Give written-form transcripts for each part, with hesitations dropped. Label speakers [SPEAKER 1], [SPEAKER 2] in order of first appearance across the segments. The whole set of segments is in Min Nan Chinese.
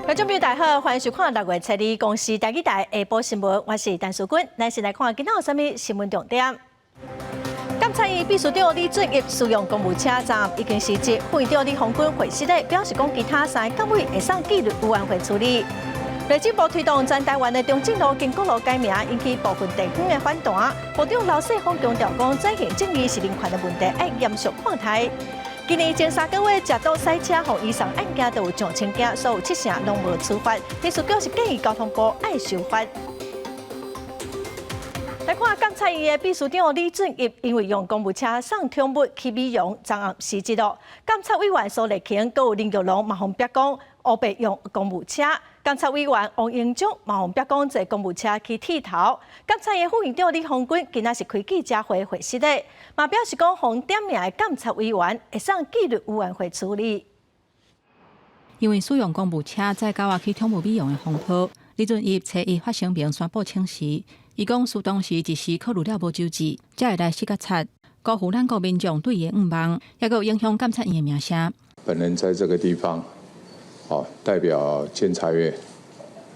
[SPEAKER 1] 觀眾朋友大家好，歡迎收看6月7日公視台語台下晡新聞，我是陳淑君。咱先來看今仔有啥物新聞重點。監察院秘書長李俊逸使用公務車站已經辭職，副院長李鴻鈞回釋咧，表示講其他三個監委會送紀律委員會處理。內政部推動全台灣的中正路、經國路改名，引起部分地方的反彈。部長劉世鋒強調講，轉型正義是人權的問題，愛嚴肅看待。今年前3個月，食毒賽車予移送案件就有上千件，所有七成攏無處罰。刑事局是建議交通部愛修法。來看監察院的秘書長李俊逸，因為用公務車送寵物去美容，昨暗辭職囉。監察委員蘇麗瓊、閣有林玉龍嘛予逼講，烏白用公務車。監察委員王英章嘛予逼講坐公務車去剃頭。監察院副院長李鴻鈞今仔是開記者會回釋的，嘛表示講，予點名的監察委員會送紀律委員會處理。
[SPEAKER 2] 因為使用公務車載狗仔去寵物美容的風波，李俊逸初一發聲明宣布請辭。伊講，事當時一時考慮了無周至，才會來失決策，辜負咱國民眾對伊的向望，抑閣有影響監察院的名聲。
[SPEAKER 3] 本人在這個地方，哦，代表監察院，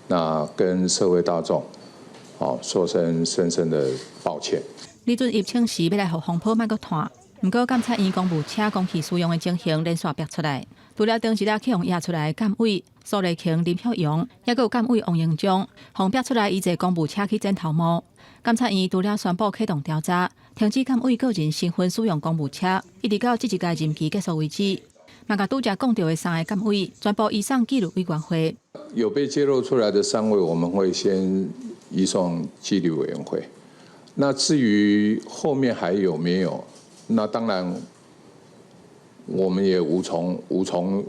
[SPEAKER 3] 那跟社會大眾，哦，說聲深深的抱歉。
[SPEAKER 2] 李俊逸請辭欲來予風波莫閣湠，毋過監察院公務車公器私用的情形連續爆出來，除了當時咧去予掖出來的監委蘇麗瓊、林曉陽，抑閣有監委王英章，予逼出來伊坐公務車去剪頭毛。監察院除了宣布啟動調查，停止監委個人身份使用公務車，一直到這一屆任期結束為止。嘛共拄才講著的三个監委全部移送紀律委員會。
[SPEAKER 3] 有被揭露出來的三位，我們會先移送紀律委員會。那至於後面還有沒有？那當然，我們也無從，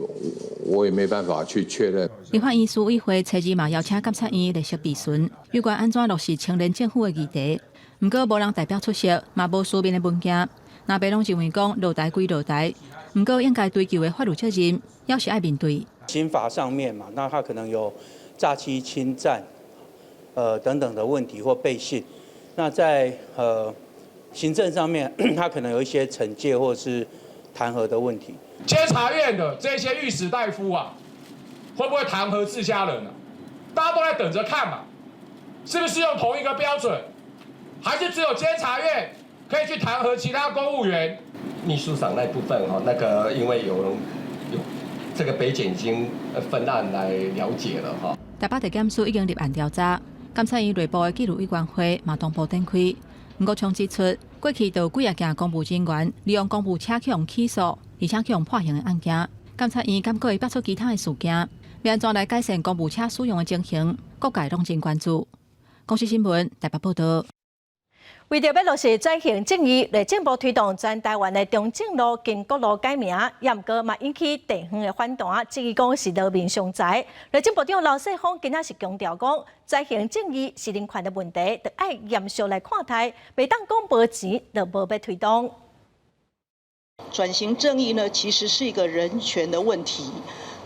[SPEAKER 3] 我也沒辦法去確認。
[SPEAKER 2] 立法院司委會初二嘛邀請監察院列席備詢，有關按怎落實清廉政府的議題。毋過無人代表出席，嘛無書面的文件。藍白攏認為講落台歸落台，毋過應該追究的法律責任，猶是愛面對。
[SPEAKER 4] 刑法上面嘛，那他可能有詐欺、侵佔，等等的問題或背信。那在行政上面，他可能有一些懲戒或是彈劾的問題。
[SPEAKER 5] 監察院的這些御史大夫啊，會不會彈劾自家人呢？大家都在等着看嘛，是不是用同一個標準，還是只有監察院可以去彈劾其他公務員？
[SPEAKER 6] 秘書長那部分哈，那個因為有這個北檢已經分案來了解了哈。
[SPEAKER 2] 台北地檢署已經立案調查，監察院內部的紀律委員會嘛同步展開。吳國昌指出，過去就有幾仔件公務人員利用公務車去予起訴，而且去予判刑的案件，監察院敢閣會爆出其他的事件，欲按怎來改善公務車使用的情形，各界攏真關注。公視新聞台北報導。
[SPEAKER 1] 為著欲落實轉型正義，內政部推動全台灣的中正路、經國路改名，毋過嘛引起地方的反彈，質疑講是勞民傷財。內政部長劉世鋒今仔是強調講，轉型正義是人權的問題，著愛嚴肅來看待，袂當講無錢就無欲推動。
[SPEAKER 7] 轉型正義呢，其實是一個人權的問題。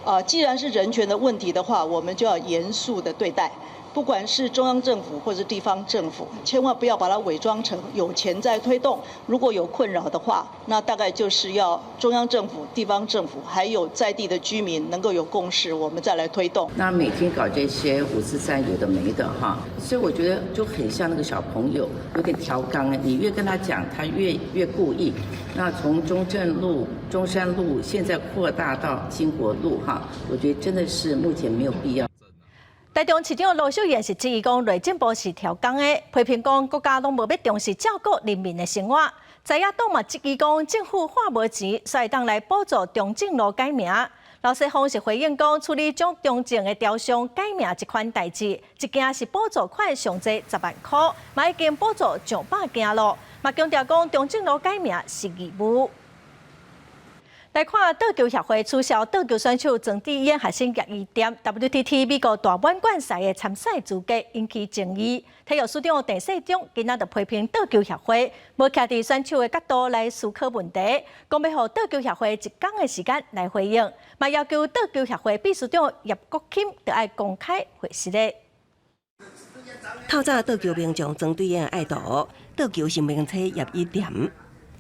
[SPEAKER 7] 啊，既然是人權的問題的話，我們就要嚴肅的對待。不管是中央政府或是地方政府，千萬不要把它偽裝成有錢在推動。如果有困擾的話，那大概就是要中央政府、地方政府還有在地的居民能夠有共識，我們再來推動。
[SPEAKER 8] 那每天搞這些五四三有的沒的哈，所以我覺得就很像那個小朋友，有點調剛，你越跟他講，他越故意。那從中正路、中山路，現在擴大到經國路哈，我覺得真的是目前沒有必要。
[SPEAKER 1] 台中市長盧秀燕是質疑講內政部是調工的，批評講國家攏無欲重視照顧人民的生活。在野黨嘛質疑講政府花無錢，所以當來補助中正路改名。劉世鋒是回應講，處理將中正的雕像改名這款代誌，一件是補助款上濟10萬箍，嘛已經補助上百件囉。嘛強調講中正路改名是義務。來看桌球協會取消桌球選手莊智淵學生葉宜店 WTT 美國大滿貫賽的參賽資格，引起爭議。體育署長鄭世忠今仔就批評桌球協會無徛佇選手的角度來思考問題，講欲予桌球協會一工的時間來回應，嘛要求桌球協會秘書長葉國欽著愛公開回釋的。
[SPEAKER 9] 透早桌球名將莊智淵愛徒，桌球新明星葉宜店。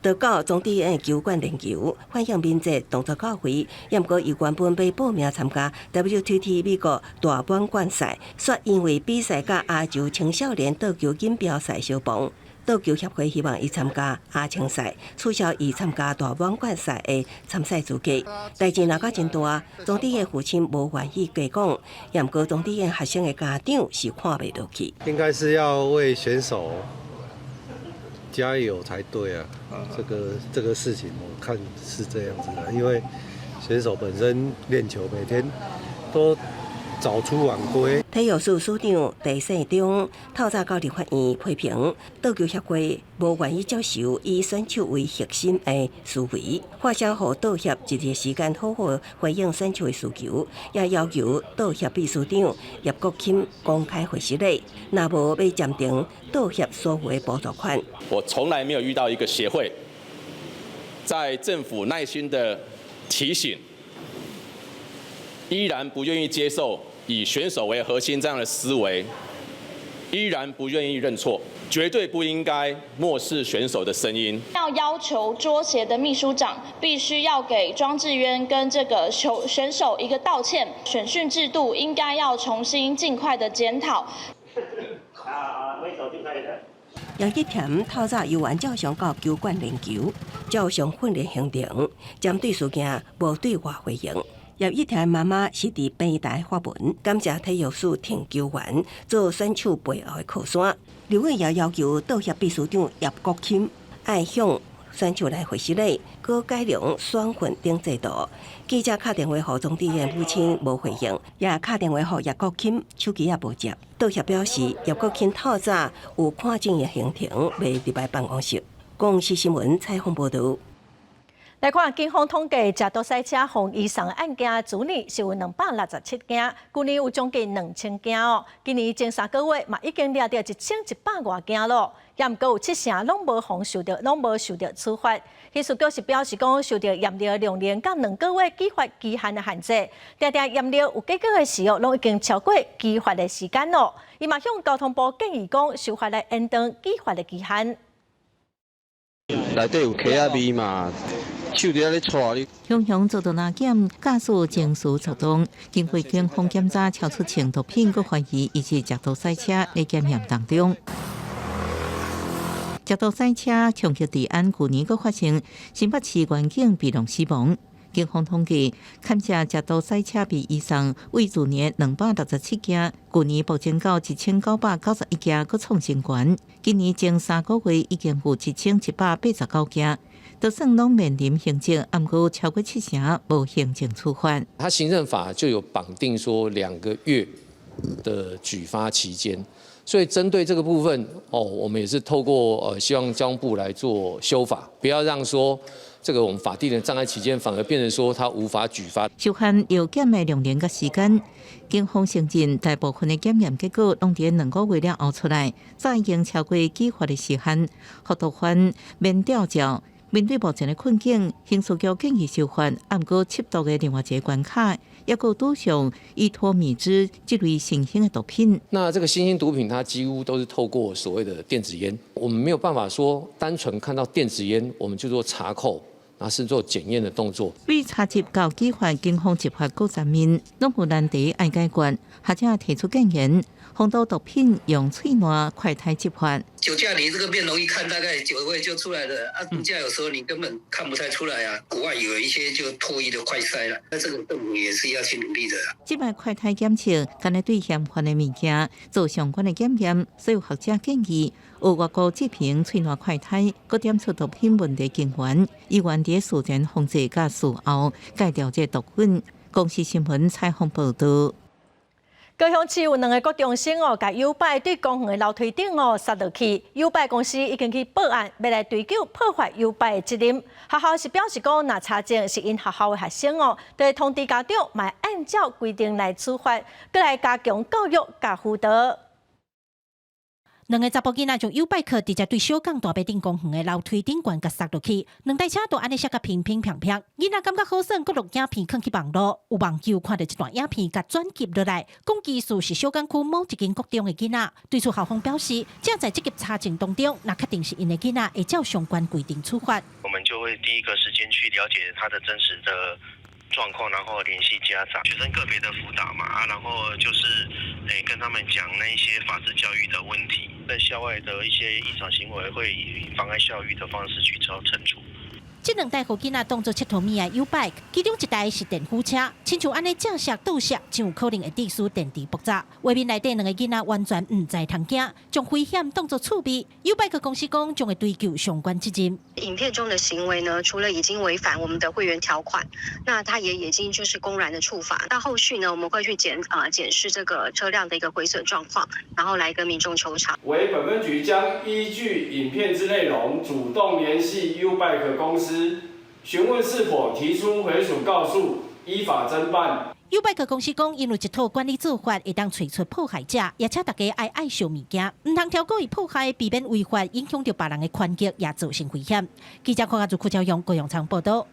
[SPEAKER 9] 就到莊智淵球館練球，反應敏捷，動作到位。毋過伊原本欲報名參加 WTT 美國大滿貫賽，卻因為比賽佮亞洲青少年桌球錦標賽相碰，桌球協會希望伊參加亞青賽，取消伊參加大滿貫賽的參賽資格。代誌鬧甲真大，莊智淵父親無願意加講，毋過莊智淵學生的家長是看袂落去。
[SPEAKER 10] 應該是要為選手加油才對啊！這個事情我看是這樣子的，因為選手本身練球每天都早出晚歸。
[SPEAKER 9] 體育署署長鄭世忠透早到立法院批評，桌球協會無願意接受以選手為核心的思維，發聲予桌協一個時間好好回應選手的需求，也要求桌協秘書長葉國欽公開回失禮，若無欲暫停桌協所有的補助款。
[SPEAKER 11] 我從來沒有遇到一個協會，在政府耐心的提醒，依然不願意接受以選手為核心這樣的思維，依然不願意認錯，絕對不應該漠視選手的聲音。
[SPEAKER 12] 要求桌協的秘書長必須要給莊智淵跟這個球選手一個道歉，選訓制度應該要重新盡快的檢討。
[SPEAKER 9] 楊一田透早猶原照常到球館練球，照常訓練行程，針對事件無對外回應。葉一田媽媽是佇平台發文，感謝體育署挺球員做選手背後的靠山。劉偉也要求桌協秘書長葉國欽愛向選手來回失禮，閣改良選訓等制度。記者敲電話予莊智淵母親無回應，也敲電話予葉國欽，手機也無接。桌協表示，葉國欽透早有看診的行程，袂入來辦公室。公視新聞採訪報導。
[SPEAKER 1] 來看警方統計，食毒賽車予移送案件，去年是有267件，舊年有將近2000件哦。今年前3個月嘛已經掠著1100外件咯，也毋過有七成攏無予受著，攏無受著處罰。刑事局是表示講，受著驗尿兩年佮2個月舉發期限的限制，定定驗尿有結果的時候，攏已經超過舉發的時間咯。伊嘛向交通部建議講，修法來延長舉發的期限。
[SPEAKER 13] 內底有溪仔味嘛？手佇遐咧搓你。
[SPEAKER 14] 雄雄做毒拿檢，駕駛情緒躁動，經過警方檢查，超出稱毒品，閣懷疑伊是食毒賽車咧檢驗當中。食毒賽車衝擊治安，舊年閣發生新北市員警被弄死亡。警方統計，勘查食毒賽車被移送，為去年267件，舊年暴增到1991件，閣創新高。今年前3個月已經有1189件。都算攏面臨行政，毋過超過七成無行政處罰。
[SPEAKER 15] 他行政法就有綁定說2個月的舉發期間，所以針對這個部分，哦，我們也是透過希望交通部來做修法，不要讓說這個我們法定的障礙期間反而變成說他無法舉發。
[SPEAKER 14] 受限藥檢的量能佮時間，警方承認大部分的檢驗結果攏佇2個月了後出來，早已經超過舉發的時限，予毒販免吊照。面對目前的困境，刑事局建議修法，毋過緝毒的另外一個關卡，抑閣拄上依托咪酯這類新興的毒品。
[SPEAKER 15] 那這個新興毒品，它幾乎都是透過所謂的電子菸，我們沒有辦法說單純看到電子菸，我們就做查扣，那是做檢驗的動作。
[SPEAKER 14] 對查緝到舉發，警方執法閣全面，攏有難題愛解決。學者提出建言，防堵毒品用喙瀾快篩執法。
[SPEAKER 16] 酒駕你這個面容一看，大概酒味就出來了啊！毒駕有時候你根本看不太出來啊。國外有一些就唾液的快篩啦，那這個政府也是要去努力的。
[SPEAKER 14] 這擺快篩檢測，干焦對嫌犯的物件做相關的檢驗，所以學者建議，學外國這爿喙瀾快篩，閣檢出毒品問題根源，以原佇事前防治佮事後戒掉這毒品。公視新聞採訪報導。
[SPEAKER 1] 高雄市有兩个國中生哦，共誘擺對公園的樓梯頂哦摔落去，誘擺公司已經去報案，欲來追究破壞誘擺的責任。學校是表示講，若查證是𪜶學校的學生哦，就通知家長，嘛按照規定來處罰，閣來加強教育佮輔導。
[SPEAKER 17] 兩个查埔囡仔將 YouBike 直接對小港大埤頂公園的樓梯頂懸共捒落去，兩台車都按呢摔共乒乒乓乓。囡仔感覺好耍，閣錄影片囥去網路。有網友看著這段影片，共轉貼落來，講疑似是小港區某一間國中的囡仔。對此校方表示，正在積極查證當中，若確定是𪜶的囡仔，會照相關規定處罰。
[SPEAKER 18] 我們就會第一個時間去了解他的真實的狀況，然後聯繫家長、學生個別的輔導嘛，啊，然後就是跟他們講那一些法治教育的問題，在校外的一些異常行為，會以妨礙校譽的方式去做懲處。
[SPEAKER 17] 這兩台予囡仔當做𨑨迌物的 YouBike，其中一台是電輔車，親像按呢正摔倒摔，真有可能會致使電池爆炸。畫面內底兩个囡仔完全毋知通驚，將危險當作趣味。YouBike 公司講將會追究相關責任。
[SPEAKER 19] 影片中的行為呢，除了已經違反我們的會員條款，那他也已經就是公然的觸法。那後續呢，我們會去檢視這個車輛的一個毀損狀況，然後來跟民眾求償。
[SPEAKER 20] 為本分局將依據影片之內容，主動聯繫 YouBike 公司，詢問是否提出毀損告訴，依法偵辦。
[SPEAKER 17] YouBike 公司講，𪜶有一套管理做法，會當揣出迫害者，也請大家愛愛惜物件，毋通超故意破壞，避免違法，影響著別人的權益，也造成危險。記者鄺阿祖、柯昭勇、郭永昌報道。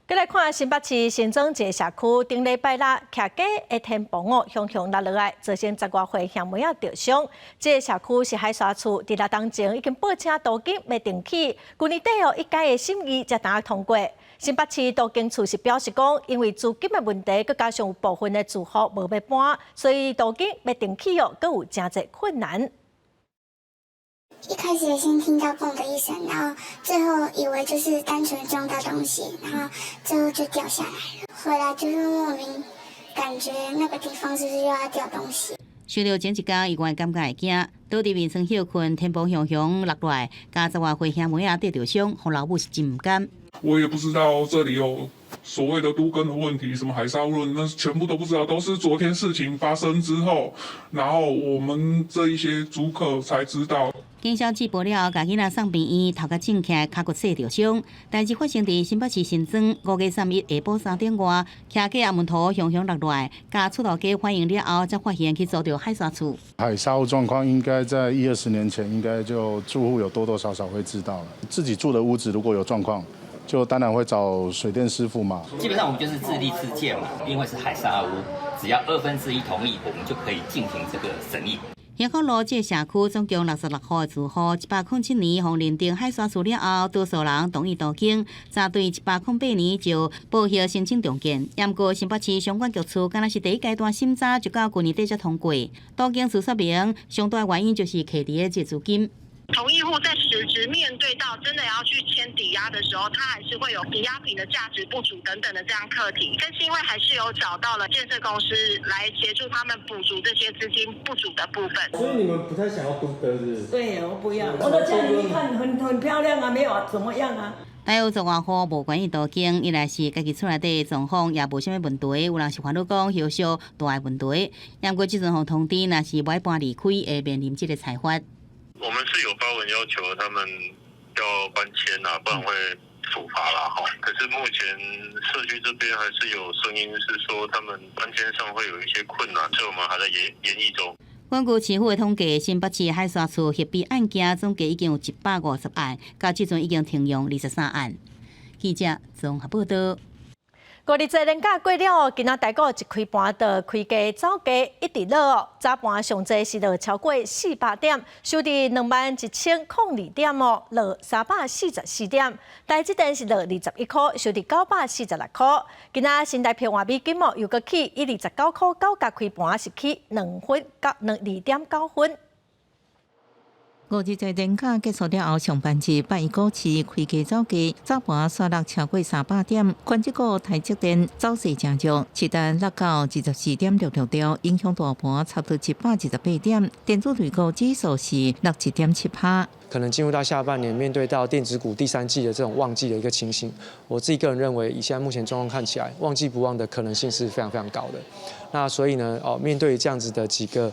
[SPEAKER 1] 閣來看新北市新莊一个社區，頂禮拜六徛家的天棚哦，雄雄落落來，造成十外歲兄妹仔著傷。這个社區是海沙厝，佇六冬前已經報請都更欲重起，舊年底哦一改的審議才當通過。新北市都更處是表示講，因為資金的問題，閣加上有部分的住戶無欲搬，所以都更欲重起哦，閣有誠濟困難。
[SPEAKER 21] 一開始先聽到嘣的一聲，然後最後以為就是單純撞到東西，然後最後就掉下來了。回來就是莫名感覺那個地方是不是又要掉東西？
[SPEAKER 22] 想著前一工，伊原感覺會驚，倒佇眠床歇睏，天棚雄雄落來，共十外歲兄妹仔得著傷，予老母是真毋甘。
[SPEAKER 23] 我也不知道這裡有所謂的都更的問題，什麼海砂論，那全部都不知道，都是昨天事情發生之後，然後我們這一些租客才知道。
[SPEAKER 22] 警消接報了後，共囡仔送病院，頭殼腫起來，跤骨細著傷。代誌發生佇新北市新莊5月31下晡3點外，徛家阿門頭雄雄落來，共出頭家反映了後，才發現去租著海沙厝。
[SPEAKER 24] 海砂屋狀況應該在一二十年前，應該就住戶有多多少少會知道了。自己住的屋子如果有狀況，就當然會找水電師傅嘛。
[SPEAKER 25] 基本上我們就是自立自建嘛，因為是海砂屋，只要1/2同意，我們就可以進行這個審議。
[SPEAKER 22] 興福路這个社區總共66戶的住戶，107年予認定海沙厝了後，多數人同意都更，早對108年就報銷申請重建。毋過新北市相關局處，敢若是第一階段審查就到舊年底才通過。都更處說明，上大原因就是卡佇咧這資金。
[SPEAKER 26] 同意戶在實質面對到真的要去簽抵押的時候，他還是會有抵押品的價值不足等等的這樣課題。但是因為還是有找到了建設公司來協助他們補足這些資金不足的部分。
[SPEAKER 27] 所以你們不太想要都更是不是？
[SPEAKER 28] 對，我不要。我的家裡一看很漂亮啊，沒有怎麼樣啊。
[SPEAKER 22] 大約十外戶無願意都更，一來是家己厝內底狀況也無啥物問題，有人是煩惱講後續大的問題。毋過這陣予通知，若是無愛搬離開，會面臨這个裁罰。
[SPEAKER 29] 我們是有發文要求他們要搬遷啊，不然會處罰啦。哈，可是目前社區這邊還是有聲音是說他們搬遷上會有一些困難，所以我們還在研議中。
[SPEAKER 22] 根據市府的統計，新北市海沙厝合併案件總計已經有150案，到這陣已經停用23案。記者綜合報道。
[SPEAKER 1] 五日節連假過了，今仔台股一開盤就開低走低，一直落哦。早盤上濟是落超過400點，收佇21,002點哦，落344點。台積電是落21箍，收佇946箍。今仔新台幣換美金哦，又閣起以29箍9角開盤，是起2分九兩2.9分。
[SPEAKER 14] 五日節連假結束了後，上班日拜一股市開低走低，早盤煞落超過300點。權值股台積電走勢誠弱，市單落到24.66兆，影響大盤差不多128點。電子類股指數是落1.7趴。
[SPEAKER 30] 可能進入到下半年，面對到電子股第三季的這種旺季的一個情形，我自己個人認為，以現在目前狀況看起來，旺季不旺的可能性是非常非常高的。那所以呢，哦，面對這樣子的幾個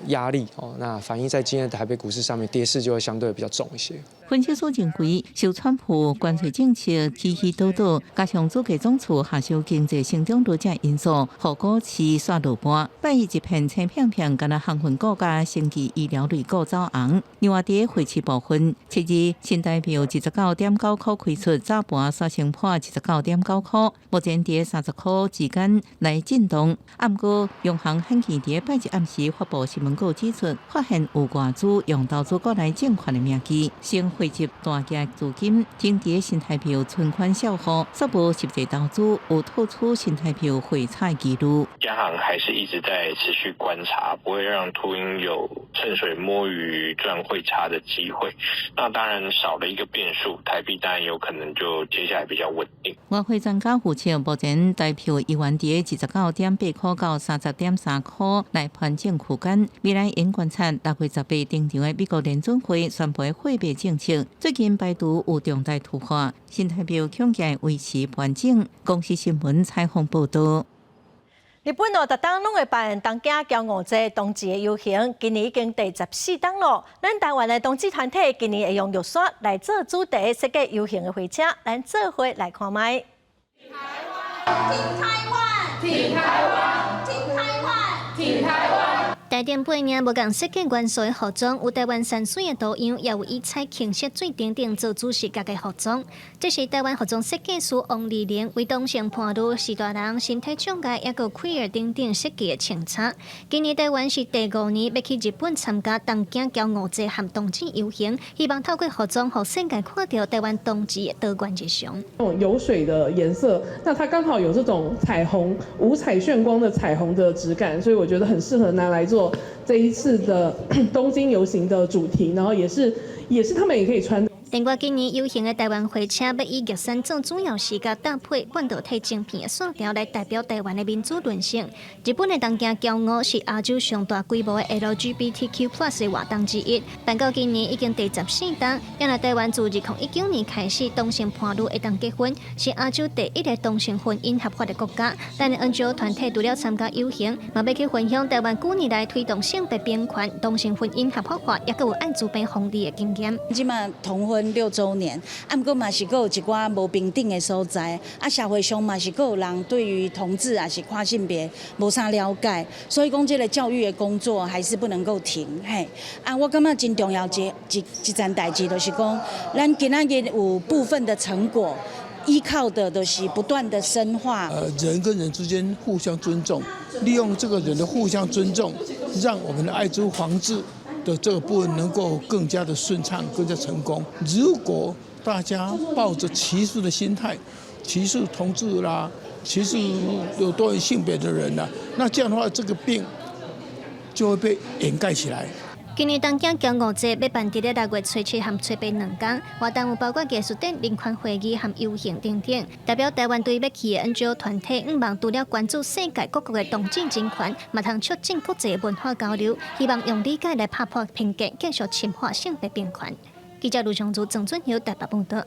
[SPEAKER 30] 壓力哦，那反映在今天的台北股市上面，跌勢就會相對比較重一些。
[SPEAKER 14] 分析師認為，受川普關稅政策起起倒倒，加上主計總處下修經濟成長率這因素，予股市煞落盤。拜一一片青片片，敢若航運股佮生技醫療類股走紅。另外，佇匯市部分，7日新台幣29.9箍開出，早盤煞升破29.9箍，目前佇30箍之間來震盪。毋過，央行罕見佇拜一暗時發布新聞稿指出，發現有外資用投資國內證券的名義，先匯集大額資金，停佇新台幣存款賬戶，煞無實際投資有套取新台幣匯差記錄。
[SPEAKER 2] 央行還是一直在持續觀察，不會讓禿鷹有趁水摸魚賺匯差的機會。那當然少了一個變數，台幣當然有可能就接下來比較穩定。
[SPEAKER 14] 外匯專家預測，目前台幣猶原佇29.8箍到30.3箍來盤整區間，未來應觀察6月18登場的美國聯準會宣布貨幣政策。最近排除有重大突破，新台幣恐驚維持盤整。公視新聞採訪報導。
[SPEAKER 1] 日本哦，逐冬攏會辦東京驕傲節冬季的遊行，今年已經第14冬囉。咱台灣的同志團體今年會用玉山來做主題設計遊行的火車，咱做伙來看覓。
[SPEAKER 3] 挺台灣，挺台灣，挺台灣，挺台灣。
[SPEAKER 4] 台頂背領無仝設計元素的服裝，有台灣山水的圖樣，也有以彩青色水等等做主視覺的服裝。這是台灣服裝設計師王麗玲為同性伴侶、序大人、身體障礙抑閣 queer 等等設計的穿插。今年台灣是第5年欲去日本參加東京驕傲節和同志遊行，希望透過服裝，予世界看著台灣同志的多元日常。
[SPEAKER 5] 有水的顏色，那它剛好有這種彩虹、五彩炫光的彩虹的質感，所以我覺得很適合拿來做這一次的東京遊行的主題，然後也是他們也可以穿。
[SPEAKER 4] 另外，今年遊行的台灣火車欲以玉山做主要視覺搭配半導體晶片的線條來代表台灣的民主論述。日本的東京驕傲是亞洲上大規模的 LGBTQ+ 的活動之一，辦到今年已經第14冬。原來台灣自2019年開始，同性伴侶會當結婚，是亞洲第一个同性婚姻合法的國家。咱的 NGO 團體除了參加遊行，嘛欲去分享台灣幾年來推動性別平權、同性婚姻合法化，抑閣有愛滋病防治的經驗。
[SPEAKER 6] 這馬同婚6週年，啊，毋過嘛是閣有一寡無平等的所在，啊，社會上嘛是閣有人對於同志抑是跨性別無啥了解，所以講這个教育的工作還是不能夠停，嘿。啊，我感覺真重要一件代誌就是講，咱今仔日有部分的成果，依靠的都是不斷的深化。
[SPEAKER 7] 人跟人之間互相尊重，利用這個人的互相尊重，讓我們的艾滋防治的這個部分能夠更加的順暢，更加成功。如果大家抱着歧視的心態，歧視同志啦，歧視有多元性別的人啦，那這樣的話，這個病就會被掩蓋起來。
[SPEAKER 4] 今年東京驕傲節欲辦佇咧6月初7和初82天，活動有包括藝術展、人權會議和遊行等等。代表台灣隊欲去的 NGO 團體，向望除了關注世界各國的同志人權，嘛通促進國際文化交流，希望用理解來拍破偏見，繼續深化性別平權。記者盧尚如、鄭俊友台北報導。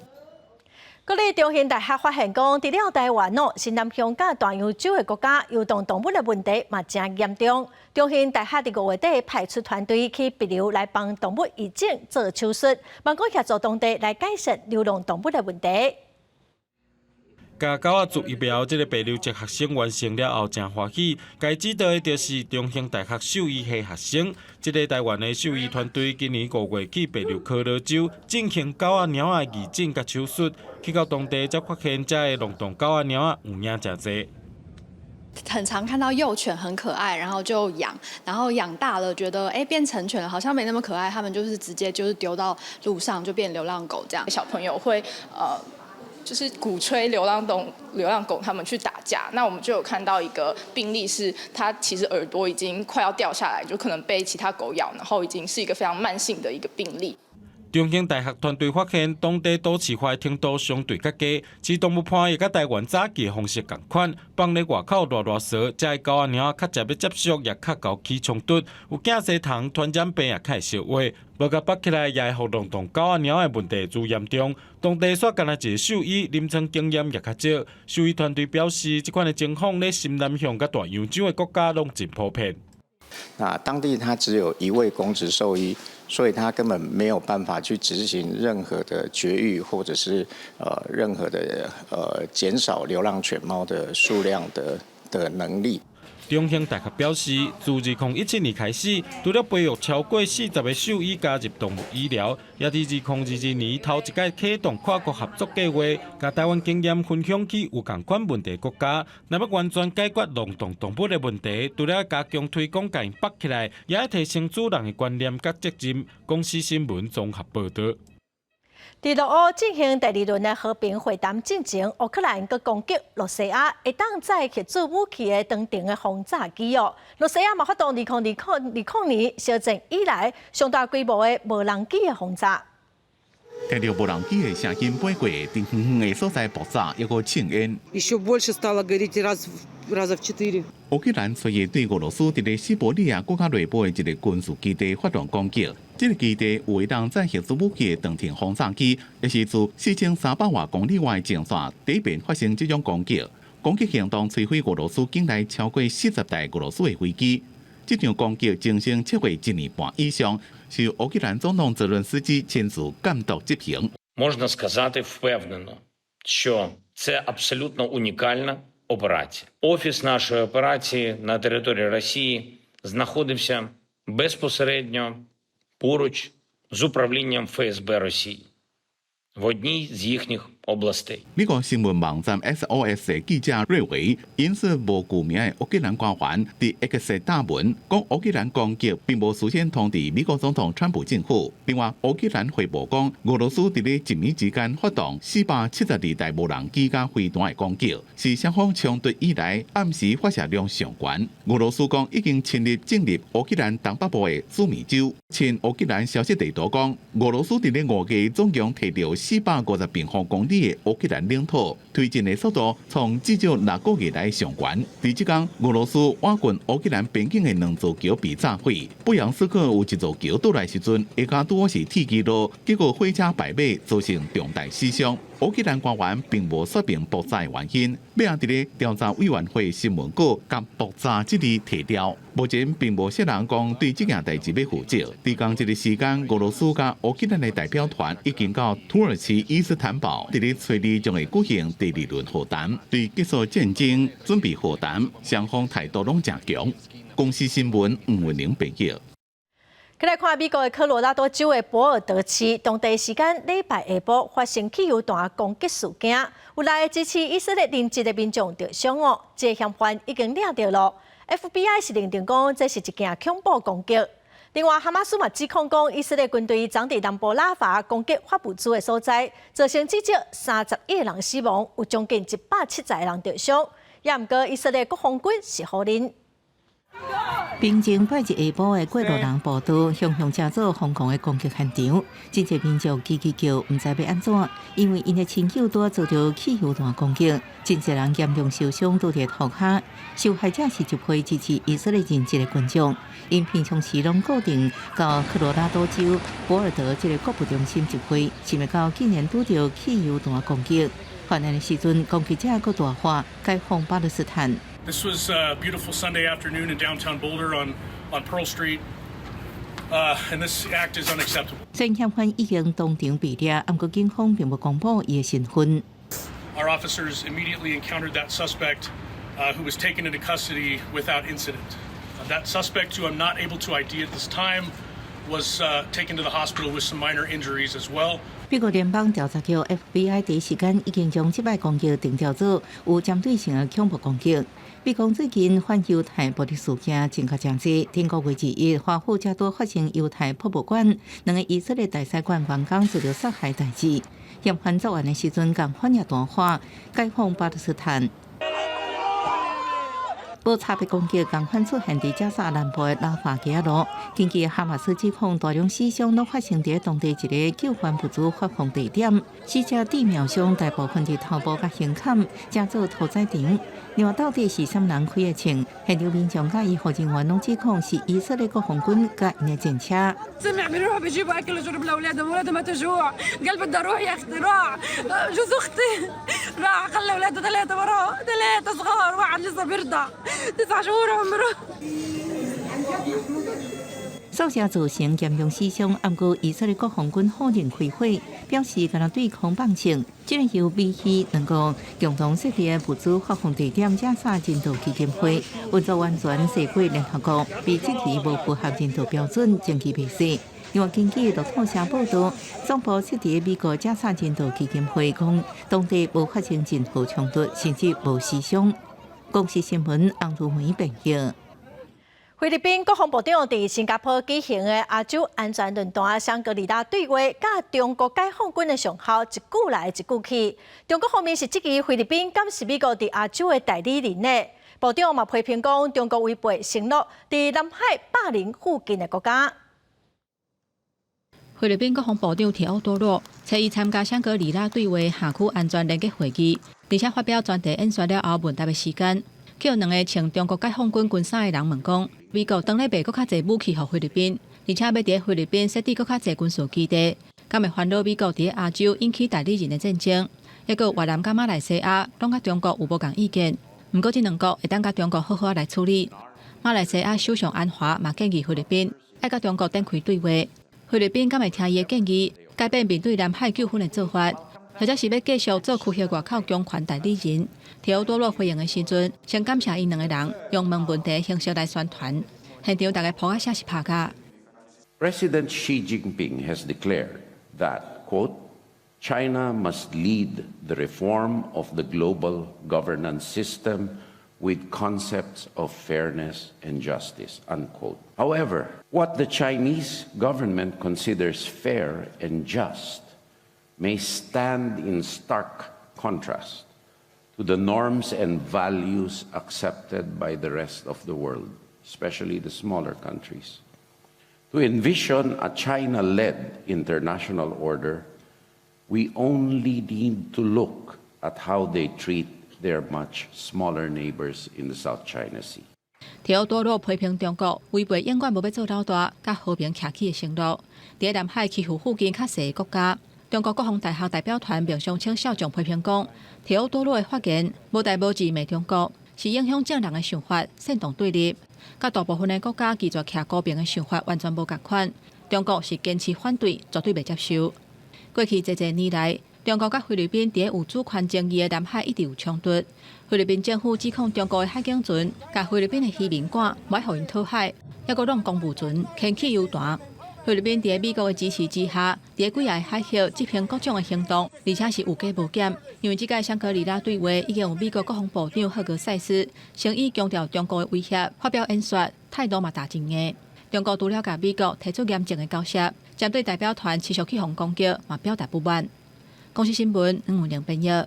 [SPEAKER 1] 國立中興大學發現講，除了台灣哦，新南向佮大洋洲的國家遊蕩動物的問題嘛誠嚴重。中興大學佇5月底派出團隊去帛琉來幫動物義診做手術，望講協助當地來改善流浪動物的問題。
[SPEAKER 8] 共狗仔注疫苗，這个帛琉籍學生完成了後，誠歡喜。共指導的就是中興大學獸醫系學生。這个台灣的獸醫團隊今年5月去帛琉科羅州進行狗仔貓仔義診佮手術，去到當地才發現遮的浪蕩狗仔貓仔有影誠濟。
[SPEAKER 10] 很常看到幼犬很可愛，然後就養，然後養大了覺得哎變成犬了，好像沒那麼可愛，他們就是直接就是丟到路上就變流浪狗這樣。
[SPEAKER 11] 小朋友會就是鼓吹流浪狗他們去打架，那我們就有看到一個病例是，它其實耳朵已經快要掉下來，就可能被其他狗咬，然後已經是一個非常慢性的一個病例。
[SPEAKER 8] 中興大學團隊發現，當地都市化程度相對較低，飼動物伴也佮台灣早期方式仝款，放咧外口賴賴趖，遮的狗仔貓仔較濟欲接觸，也較𠢕起衝突，有寄生蟲、傳染病也較會相話，無共縛起來也會予浪蕩狗仔貓的問題愈嚴重。當地煞干焦一个獸醫，臨床經驗也較少。獸醫團隊表示，這款的情況咧，新南向佮大洋洲的國家攏真普遍。
[SPEAKER 9] 那當地他只有一位公職獸醫，所以他根本沒有辦法去執行任何的絕育，或者是任何的減少流浪犬貓的數量的能力。
[SPEAKER 8] 中興大學表示，自2017年開始，除了培育超過40個獸醫加入動物醫療，也佇2022年頭一擺啟動跨國合作計劃，共台灣經驗分享去有仝款問題國家。若欲完全解決浪蕩動物的問題，除了加強推廣共𪜶縛起來，也愛提升主人的觀念佮責任。公視新聞綜合報導。
[SPEAKER 1] 佇俄烏進行第二輪的和平會談進前，烏克蘭閣攻擊露西亞會當載核子武器的長程的轟炸機哦。露西亞嘛發動2020年小戰以來上大規模的無人機的轟炸。
[SPEAKER 12] 聽著無人機的聲音飛過，佇遠遠的所在爆炸，猶閣衝煙。
[SPEAKER 13] Еще больше стало гореть раза в четыре.
[SPEAKER 12] 烏克蘭隨意對俄羅斯佇咧西伯利亞國家內部的一个軍事基地發動攻擊。這个基地有會當載核子武器的長程轟炸機，也是自4300外公里外的前線第一遍發生這種攻擊。攻擊行動摧毀俄羅斯境內超過40台俄羅斯的飛機。這場攻擊整整策劃一年半以上，是烏克蘭總統澤倫斯基親自監督執行。
[SPEAKER 15] Можна сказати впевнено, що це абсолютно унікальна операція. Офіс нашої операції на території Росії знаходився безпосередньо поруч з управлінням ФСБ Росії в одній з їхніх областей.
[SPEAKER 12] 美國新聞網站 SOS 的記者瑞維引述無具名的烏克蘭官員佇 X 貼文，講烏克蘭攻擊並無事先通知美國總統川普政府。另外，烏克蘭回報講，俄羅斯佇咧一暝之間發動472台無人機佮飛彈的攻擊，是雙方衝突以來暗時發射量上懸。俄羅斯講已經侵入進入烏克蘭東北部的蘇米州。親烏克蘭消息地圖講，俄羅斯佇咧5月總共提著450平方公里的烏克蘭領土，推進的速度創至少6個月來上懸。佇這工，俄羅斯倚近烏克蘭邊境的兩座橋被炸毀，布良斯克有一座橋倒來時陣，下跤拄好是鐵枝路，結果火車敗馬，造成重大死傷。烏克蘭官員並無說明爆炸的原因，尾仔佇咧調查委員會新聞稿共爆炸這字提掉。目前並無啥人講對這件代誌欲負責。佇仝一个時間，俄羅斯佮烏克蘭的代表團已經到土耳其伊斯坦堡，佇咧初二將會舉行第二輪和談，對結束戰爭準備和談，雙方態度攏誠強。公視新聞吳文玲編譯。
[SPEAKER 1] 來看美國的科羅拉多州的博爾德市，當地時間禮拜下晡發生汽油彈攻擊事件，有來支持以色列人質的民眾著傷哦，這个嫌犯已經掠著囉。FBI 是認定講這是一件恐怖攻擊。另外，哈馬斯嘛指控講以色列軍隊昨佇南部拉法攻擊發物資的所在，造成至少31個人死亡，有將近170個人著傷。也毋過以色列國防軍是否認。
[SPEAKER 14] 平靜拜日下晡的過路人步道，雄雄成做瘋狂的攻擊現場，真濟民眾吱吱叫，毋知欲按怎，因為𪜶的親友拄遭著汽油彈攻擊，真濟人嚴重受傷，拄佇塗跤。受害者是一批支持以色列人質的群眾，𪜶平常時攏固定到科羅拉多州博爾德這个購物中心集會，想袂到竟然拄著汽油彈攻擊。犯案的時陣，攻擊者閣大喊：解放巴勒斯坦。
[SPEAKER 16] This was a beautiful Sunday afternoon in downtown Boulder on Pearl Street, and this act is unacceptable.
[SPEAKER 14] 雖然嫌犯已經當場被掠，毋過警方並無公布伊的身份。
[SPEAKER 16] Our officers immediately encountered that suspect, who was taken into custody without incident. That suspect, who I'm not able to ID at this time, was taken to the hospital with some minor injuries as well.
[SPEAKER 14] 美國聯邦調查局 FBI 第一時間已經將這擺攻擊定調做有針對性的恐怖攻擊。美國最近反猶太暴力事件增加誠濟，頂個月21，華府才拄發生猶太博物館兩个以色列大使館員工遭著殺害代誌。嫌犯作案的時陣，共翻譯大喊解放巴勒斯坦。無差別攻擊仝款出現佇加沙南部的拉法街路。根據哈馬斯指控，大量死傷攏發生佇當地一个救援物資發放地點，死者致命傷大部分佇頭部佮胸坎，成做屠宰場。另外，到底是啥人開的槍？現場民眾佮醫護人員攏指控是以色列國防軍佮𪜶的戰車。
[SPEAKER 17] بيجيبوا اكل وشرب لاولادهم، اولادهم ماتوا جوع. قال بدي اروح يا اختي، راح جوز اختي، راح خلى اولاده ثلاثه وراه، ثلاثه صغار، واحد لسه بيرضع 9 شهور عمره.
[SPEAKER 14] 掃射造成嚴重死傷，毋過以色列國防軍否認開火，表示敢若對空放槍。這个由美希兩國共同設立的物資發放地點加沙人道基金會運作完全涉過聯合國，被質疑無符合人道標準，證據未實。另外，根據路透社報道，總部設佇美國加沙人道基金會講，當地無發生任何衝突，甚至無死傷。公視新聞洪如梅編譯。
[SPEAKER 1] 菲律賓國防部長佇新加坡舉行的亞洲安全論壇香格里拉對話，佮中國解放軍的上校一句來一句去。中國方面是質疑菲律賓敢是美國佇亞洲的代理人呢？部長嘛批評講，中國違背承諾，佇南海霸凌附近的國家。
[SPEAKER 18] 菲律賓國防部長提奧多洛初一參加香格里拉對話亞區安全聯結會議，而且發表專題演說了後，問答的時間，予兩个穿中國解放軍軍衫的人問講，美國當咧賣閣較濟武器予菲律賓，而且欲佇菲律賓設置閣較濟軍事基地，敢會煩惱美國佇亞洲引起代理人的戰爭？抑閣越南佮馬來西亞攏佮中國有無仝意見？毋過這兩國會當佮中國好好來處理。馬來西亞首相安華嘛建議菲律賓愛佮中國展開對話。菲律賓敢會聽伊的建議，改變面對南海糾紛的做法，或者是欲繼續做區域外口強權代理人？提奧多洛回應的時陣，先感謝𪜶兩個人用問問題形式來宣傳，現場大家噗仔聲是拍甲。
[SPEAKER 19] President Xi Jinping has declared that, quote, China must lead the reform of the global governance system with concepts of fairness and justice, unquote. However, what the Chinese government considers fair and just may stand in stark contrast to the norms and values accepted by the rest of the world, especially the smaller countries. To envision a China-led international order, we only need to look at how they treat their much smaller neighbors in the South China Sea.
[SPEAKER 18] 提奧多洛批評中國違背永遠無欲做老大、佮和平徛起的承諾。佇南海欺負附近較細的國家，中國國防大學代表團繆松清少將批評講，提奧多洛的發言無代無誌罵中國，是影響眾人的想法，煽動對立，佮大部分的國家拒絕徛高邊的想法完全無仝款。中國是堅持反對，絕對袂接受。過去濟濟年來，中國佮菲律賓佇有主權爭議的南海一直有衝突。菲律賓政府指控中國的海警船共菲律賓的漁民趕，無愛予𪜶討海，抑閣弄公務船牽汽油彈。菲律賓佇美國的支持之下，佇幾个海域執行各種的行動，而且是有加無減。因為這屆香格里拉對話已經有美國國防部長赫格塞斯先以強調中國的威脅發表演說，態度嘛打真硬。中國除了共美國提出嚴正的交涉，針對代表團持續去予攻擊，嘛表達不滿。公視新聞黃文玲編譯。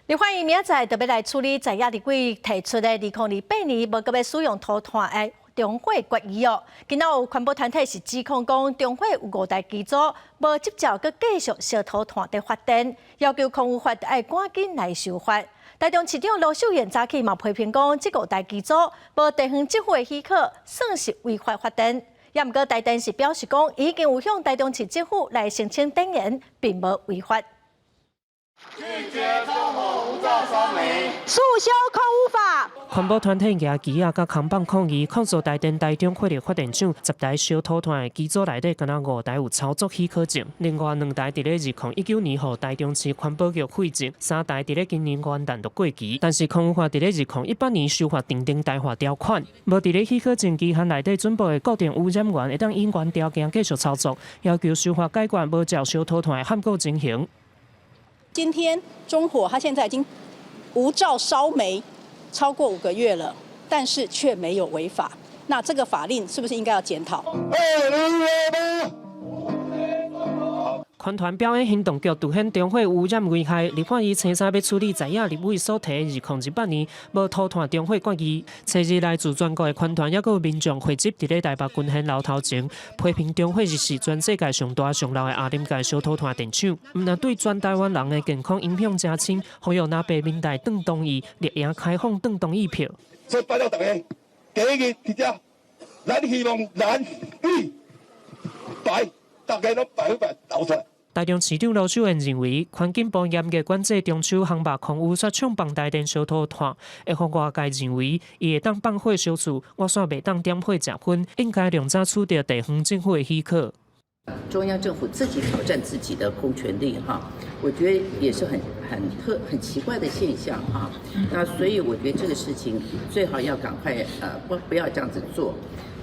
[SPEAKER 1] 立法院明仔載就欲來處理在野立委提出的2028年無閣欲使用塗炭的重火決議哦。今仔有環保團體是指控講，中火有五台機組無執照，閣繼續燒塗炭佇發電，要求空污法愛趕緊來修法。台中市長盧秀燕早起嘛批評講，這五台機組無地方政府的許可，算是違法發電。也毋過台電是表示講，已經有向台中市政府來申請展延，並無違法。
[SPEAKER 20] 拒絕中火無照燒煤，
[SPEAKER 3] 速修空污法。
[SPEAKER 21] 環保團體舉旗仔佮扛棒抗議，控訴台電台中火力發電廠10台燒塗炭的機組內底，敢若五台有操作許可證，另外兩台佇咧2019年予台中市環保局廢置，三台佇咧今年元旦就過期。但是空污法佇咧2018年修法訂定台化條款，無佇咧許可證期限內底准報的固定污染源，會當依原條件繼續操作，要求修法解決無照燒塗炭的罕見情形。
[SPEAKER 23] 今天中火，它現在已經無照燒煤超過5個月了，但是卻沒有違法。那這個法令是不是應該要檢討？
[SPEAKER 21] 環團表演行動局凸顯中火污染危害，立法院清早欲處理在野立委所提2028年無塗炭中火決議。初二來自全國的環團，抑閣有民眾匯集佇咧台北軍銜樓頭前，批評中火是全世界上大上老的亞臨界小塗炭電廠，毋但對全台灣人的健康影響誠深，呼籲若白民代當同意，力贏開放當同意票。
[SPEAKER 2] 所以拜託大家，第一个佇遮，咱希望藍綠白，大家攏100%投出來。
[SPEAKER 21] 台中市長盧秀燕認為，環境部嚴格管制中手航吧空污，煞暢放台電燒塗炭，會予外界認為伊會當放火燒厝，我煞袂當點火食薰，應該量早取得地方政府的許可。
[SPEAKER 5] 中央政府自己挑戰自己的公權力，哈，我覺得也是很奇怪的現象，哈。那所以我覺得這個事情最好要趕快，不要這樣子做，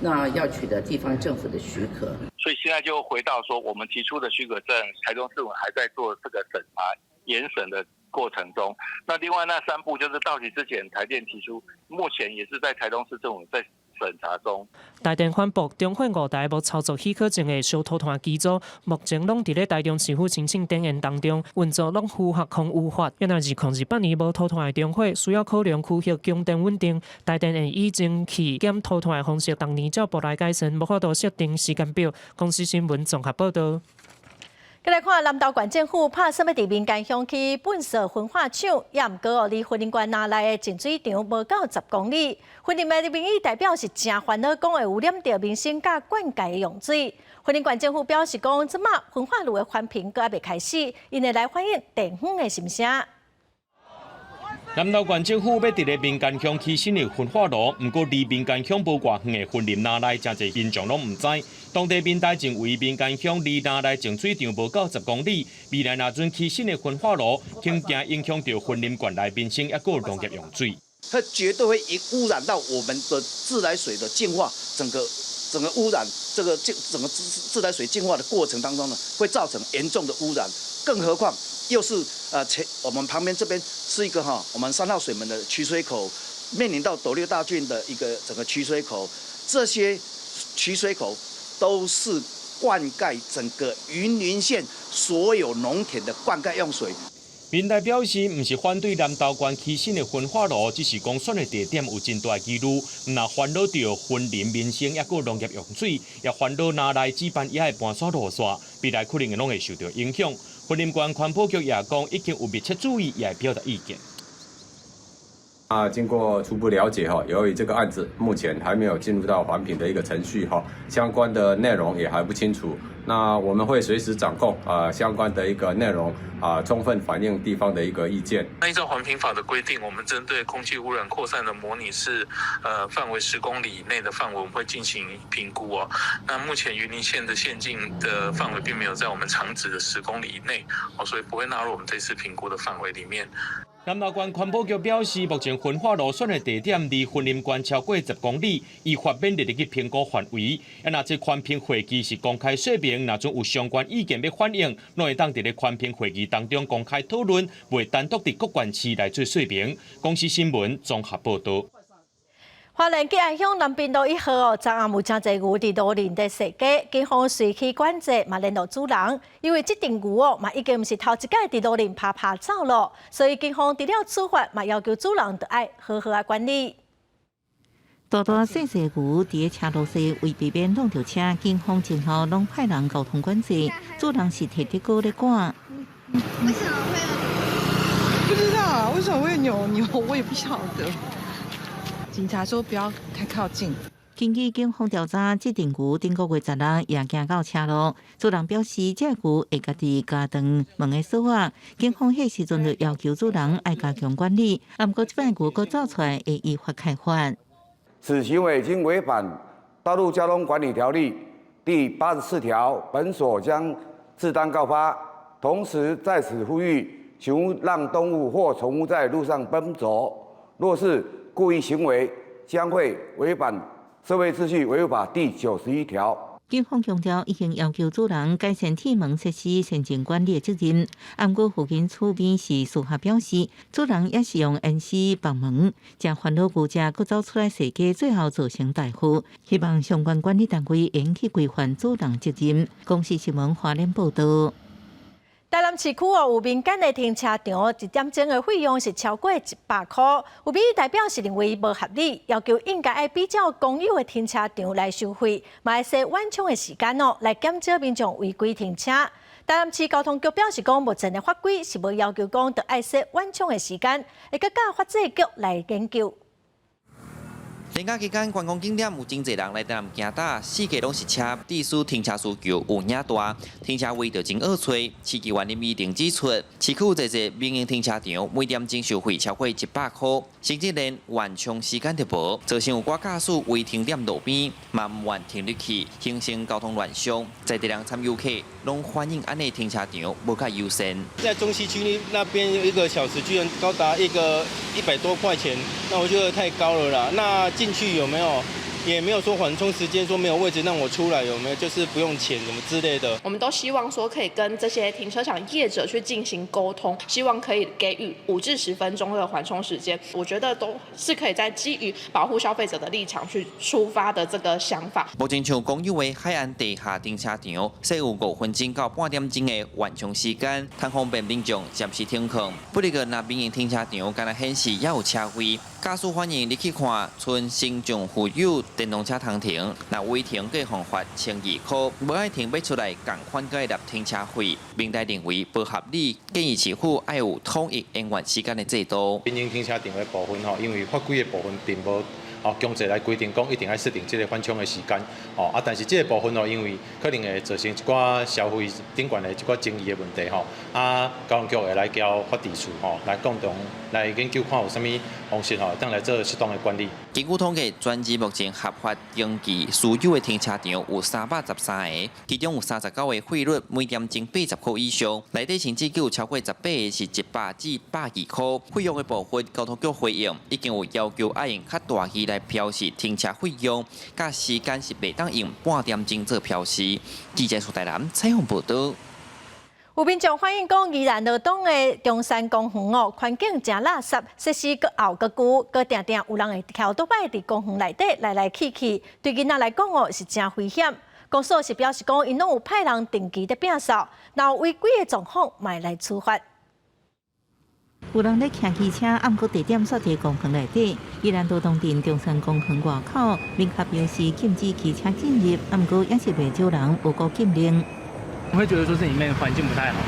[SPEAKER 5] 那要取得地方政府的許可。
[SPEAKER 22] 所以現在就回到說，我們提出的許可證，台中市府還在做這個審查研審的過程中。那另外那三步就是到期之前，台電提出，目前也是在台中市政府在審查中。
[SPEAKER 21] 台電反駁中火五台無操作許可證的燒塗炭機組，目前攏佇咧台中市府申請點驗當中，運作攏符合空污法。若2028年無塗炭的中火，需要考量區域供電穩定。台電會以蒸汽減塗炭的方式，逐年照步來改善，無法度設定時間表。公視新聞綜合報導。
[SPEAKER 1] 閣來看南投縣政府拍算欲佇民間鄉起糞埽焚化廠，也毋過哦，離雲林縣林內的淨水廠無夠10公里。雲林的民意代表是誠煩惱，講會污染著民生佮灌溉的用水。雲林縣政府表示講，這馬焚化爐的環評閣猶未開始，𪜶會來反映地方的心聲。
[SPEAKER 24] 南投縣政府欲佇咧民間鄉起新的焚化爐，毋過離民間鄉無偌遠的雲林林內，誠濟民眾攏毋知。當地民代認為民間鄉離林內淨水廠無夠10公里，未來若準起新的焚化爐，恐驚影響著雲林縣內民生抑閣農業用水。
[SPEAKER 25] 它絕對會污染到我們的自來水的淨化，整個污染，這個淨整個自來水淨化的過程當中呢，會造成嚴重的污染。更何況又是前我們旁邊這邊是一個哈，我們3號水門的取水口，面臨到斗六大圳的一個整個取水口，這些取水口都是灌溉整個雲林縣所有農田的灌溉用水。
[SPEAKER 24] 民代表示，毋是反對南投縣起新的焚化爐，只是講選的地點有真大疑慮，毋但煩惱著雲林民生，抑閣農業用水，也煩惱林內舉辦遐的盤山路線，未來可能攏會受著影響。雲林縣環保局也講，已經有密切注意，也會表達意見。
[SPEAKER 26] 啊，經過初步了解哈，由於這個案子目前還沒有進入到環評的一個程序哈，相關的內容也還不清楚。那我們會隨時掌控啊相關的一個內容啊，充分反映地方的一個意見。
[SPEAKER 27] 那依照環評法的規定，我們針對空氣污染擴散的模擬是，範圍10公里以內的範圍，我們會進行評估哦。那目前雲林縣的縣境的範圍並沒有在我們廠址的十公里以內，哦，所以不會納入我們這次評估的範圍裡面。
[SPEAKER 24] 南投縣環保局表示，目前焚化爐選的地點離雲林縣超過10公里，依法免列入去評估範圍。啊，若這環評會議是公開說明，若陣有相關意見欲反映，攏會當佇咧環評會議當中公開討論，袂單獨佇各縣市來做說明。公視新聞綜合報導。
[SPEAKER 1] 花蓮吉安鄉南濱路1號哦，昨暗有誠濟牛佇路面佇踅街，警方隨去管制，嘛聯絡主人，因為這陣牛哦，嘛已經毋是頭一擺佇路面趴趴走囉，所以警方除了處罰，嘛要求主人著愛好好仔管理。
[SPEAKER 14] 大大細細牛佇咧車路踅，為避免挵著車，警方前後攏派人交通管制，主人是提竹篙咧趕。
[SPEAKER 28] 為什麼會有？不知道啊，為什麼會有牛？我也不曉得。警察說不要太靠近。
[SPEAKER 14] 根據警方調查，這陣牛頂個月16也行到車路，主人表示這牛會家己加斷門的鎖仔。警方彼時陣就要求主人愛加強管理，毋過這擺牛閣走出來，會依法開罰。
[SPEAKER 29] 此行為已經違反道路交通管理條例第84條，本所將自單告發。同時在此呼籲，請勿讓動物或寵物在路上奔走。若是故意行為，將會違反社會秩序維護法第91條。
[SPEAKER 14] 警方強調，已經要求主人改善鐵門設施、先進管理的責任。毋過附近厝邊是事後表示，主人也是用煙絲綁門，誠煩惱牛隻閣走出來踅街，最後造成大禍。希望相關管理單位應去規範主人責任。公視新聞花蓮報道。
[SPEAKER 1] 台南市區哦，有民間的停車場，一點鐘的費用是超過100箍。有民意代表是認為無合理，要求應該愛比照公有的停車場來收費，嘛會設緩衝的時間哦，來減少民眾違規停車。台南市交通局表示講，目前的法規是無要求講著愛設緩衝的時間，會閣佮法制局來研究。
[SPEAKER 4] 連假期間，觀光景點有真濟人來台南行搭，四界攏是車，致使停車需求有影大，停車位就真惡揣。市議員林宜定指出，市區有濟濟民營停車場，每點鐘收費超過100箍，甚至連緩衝時間都無，造成有寡駕駛違停踮路邊，嘛毋願停入去，形成交通亂象。在地人參遊客攏反映按呢停車場無較優先。
[SPEAKER 6] 在中西區那邊一個小時居然高達一個100多塊錢，那我覺得太高了啦。那進去有沒有？也沒有說緩衝時間，說沒有位置讓我出來，有沒有？就是不用錢什麼之類的。
[SPEAKER 7] 我們都希望說可以跟這些停車場業者去進行溝通，希望可以給予5至10分鐘的緩衝時間。我覺得都是可以在基於保護消費者的立場去出發的這個想法。
[SPEAKER 4] 目前像公有的海岸地下停車場，設有5分鐘到半點鐘的緩衝時間，通方便民眾暫時停靠。不過，若民營停車場敢若顯示猶有車位，駕駛反映你去看，賰新將附有電動車通停，若違停閣予罰1200箍，無愛停欲出來仝款閣愛納停車費。民代認為無合理，建議市府愛有統一延緩時間的制度。
[SPEAKER 8] 民營停車場的部分吼，因為法規的部分並無強制來規定講一定愛設定這個緩衝的時間，但是這個部分哦，因為可能會造成一寡消費頂懸的一寡爭議的問題吼，交通局會來交法制處吼來共同來研究看有啥物方式吼，當來做適當的管理。
[SPEAKER 4] 根據統計，全市目前合法登記私有的停車場有313个，其中有39个費率每點鐘80箍以上，內底甚至閣有超過18个是100至120箍。費用的部分，交通局回應已經有要求愛用較大字來標示停車費用，佮時間是袂當用半點鐘做標示。記者蘇台南採訪報導。
[SPEAKER 1] 有民眾反映講，宜蘭羅東的中山公園哦，環境誠垃圾，設施閣漚閣舊，閣定定有人會騎歐多擺佇公園內底來來去去，對囡仔來講哦是誠危險。公所是表示講，𪜶攏有派人定期佇摒掃，若有違規的狀況，嘛會來處罰。
[SPEAKER 14] 有人咧騎機車，毋過地點煞佇公園內底。宜蘭羅東鎮中山公園外口，明確標示禁止騎車進入，毋過也是袂少人無顧禁令。
[SPEAKER 9] 你會覺得說這裡面環境不太好？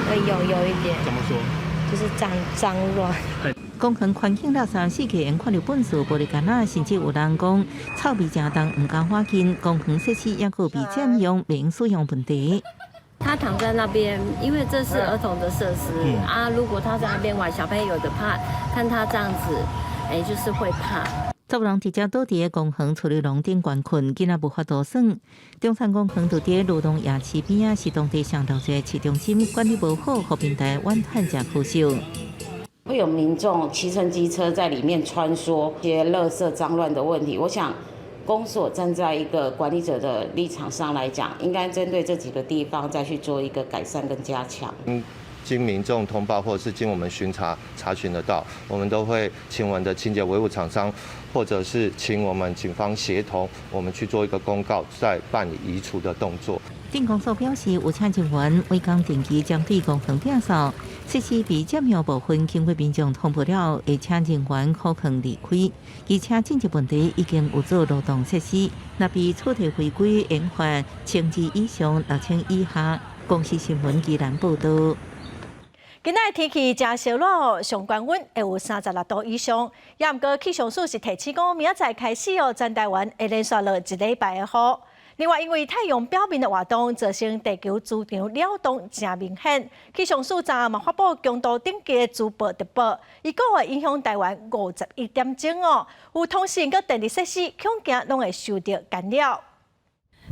[SPEAKER 10] 有一點。
[SPEAKER 9] 怎麼說？
[SPEAKER 10] 就是髒髒亂。
[SPEAKER 14] 公園環境垃圾，四處看著糞埽、玻璃矸仔，甚至有人講臭味誠重，毋敢倚近。公園設施猶閣被佔用、免使用問題。
[SPEAKER 10] 他躺在那邊，因為這是兒童的設施啊。如果他在那邊玩，小朋友有的怕，看他這樣子，哎，就是會怕。
[SPEAKER 14] 昨人直接倒佇公園處理籠頂懸睏，囡仔無法度耍。中山公園就佇羅東夜市邊仔，是當地上熱鬧的市中心，管理無好，予平台怨嘆誠可惜。
[SPEAKER 11] 會有民眾騎乘機車在裡面穿梭，一些垃圾髒亂的問題。我想，公所站在一個管理者的立場上來講，應該針對這幾個地方再去做一個改善跟加強。
[SPEAKER 13] 經民眾通報或者是經我們巡查查詢得到，我們都會請我們的清潔維護廠商，或者是請我們警方協同，我們去做一個公告，再辦理移除的動作。
[SPEAKER 14] 鎮公所表示，有請人員每工定期針對公園摒掃，設施被佔用部分，經過民眾通報了，會請人員可能離開。而且進入問題已經有做勞動設施，若被處理違規，應罰1200以上6000以下。公視新聞宜蘭報導。
[SPEAKER 1] 今仔天氣誠燒熱，上懸溫會有36度以上。也毋過氣象署是提醒講，明仔載開始哦，全台灣會連續落一禮拜的雨。另外，因為太陽表面的活動造成地球磁場擾動誠明顯，氣象署昨嘛發布強度等級的磁暴特報，預估會影響台灣51點鐘哦。有通信佮電力設施恐驚攏會受著干擾。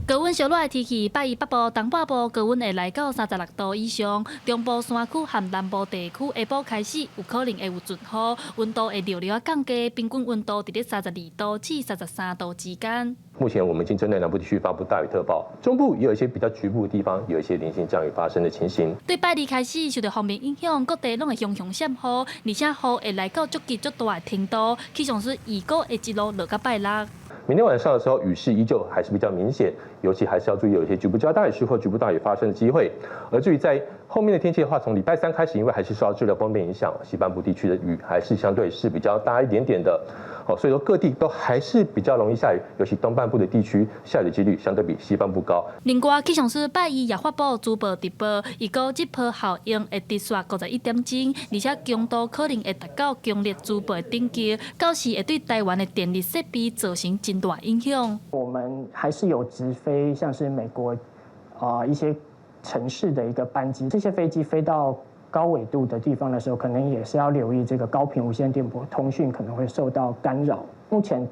[SPEAKER 15] 高溫燒熱的天氣，拜一北部、東半部高溫會來到36度以上，中部山區和南部地區下晡開始有可能會有陣雨，溫度會略略降低，平均溫度佇咧32度至33度之間。
[SPEAKER 30] 目前我們已經針對南部地區發布大雨特報，中部也有一些比較局部的地方有一些零星降雨發生的情形。
[SPEAKER 15] 對拜二開始受著鋒面影響，各地攏會雄雄閃雨，而且雨會來到足急足大的程度，氣象署預估會一路落到拜六。
[SPEAKER 30] 明天晚上的時候，雨勢依舊還是比較明顯，尤其還是要注意有一些局部較大雨勢或局部大雨發生的機會。而至於在後面的天氣的話，從禮拜三開始，因為還是受到滯留鋒面影響，西半部地區的雨還是相對是比較大一點點的。好，所以說各地都還是比較容易下雨，尤其東半部的地區下雨的幾率相對比西半部高。
[SPEAKER 15] 另外，氣象署拜一也發布珠暴特報，預估這波效應會持續51點鐘，而且強度可能會達到強烈珠暴的等級，到時會對台灣的電力設備造成真大影響。
[SPEAKER 2] 我們還是有直飛，像是美國一些城市的一個班機，這些飛機飛到高緯度的地方的時候，可能也是要留意這個高頻無線電波通訊可能會受到干擾。目前，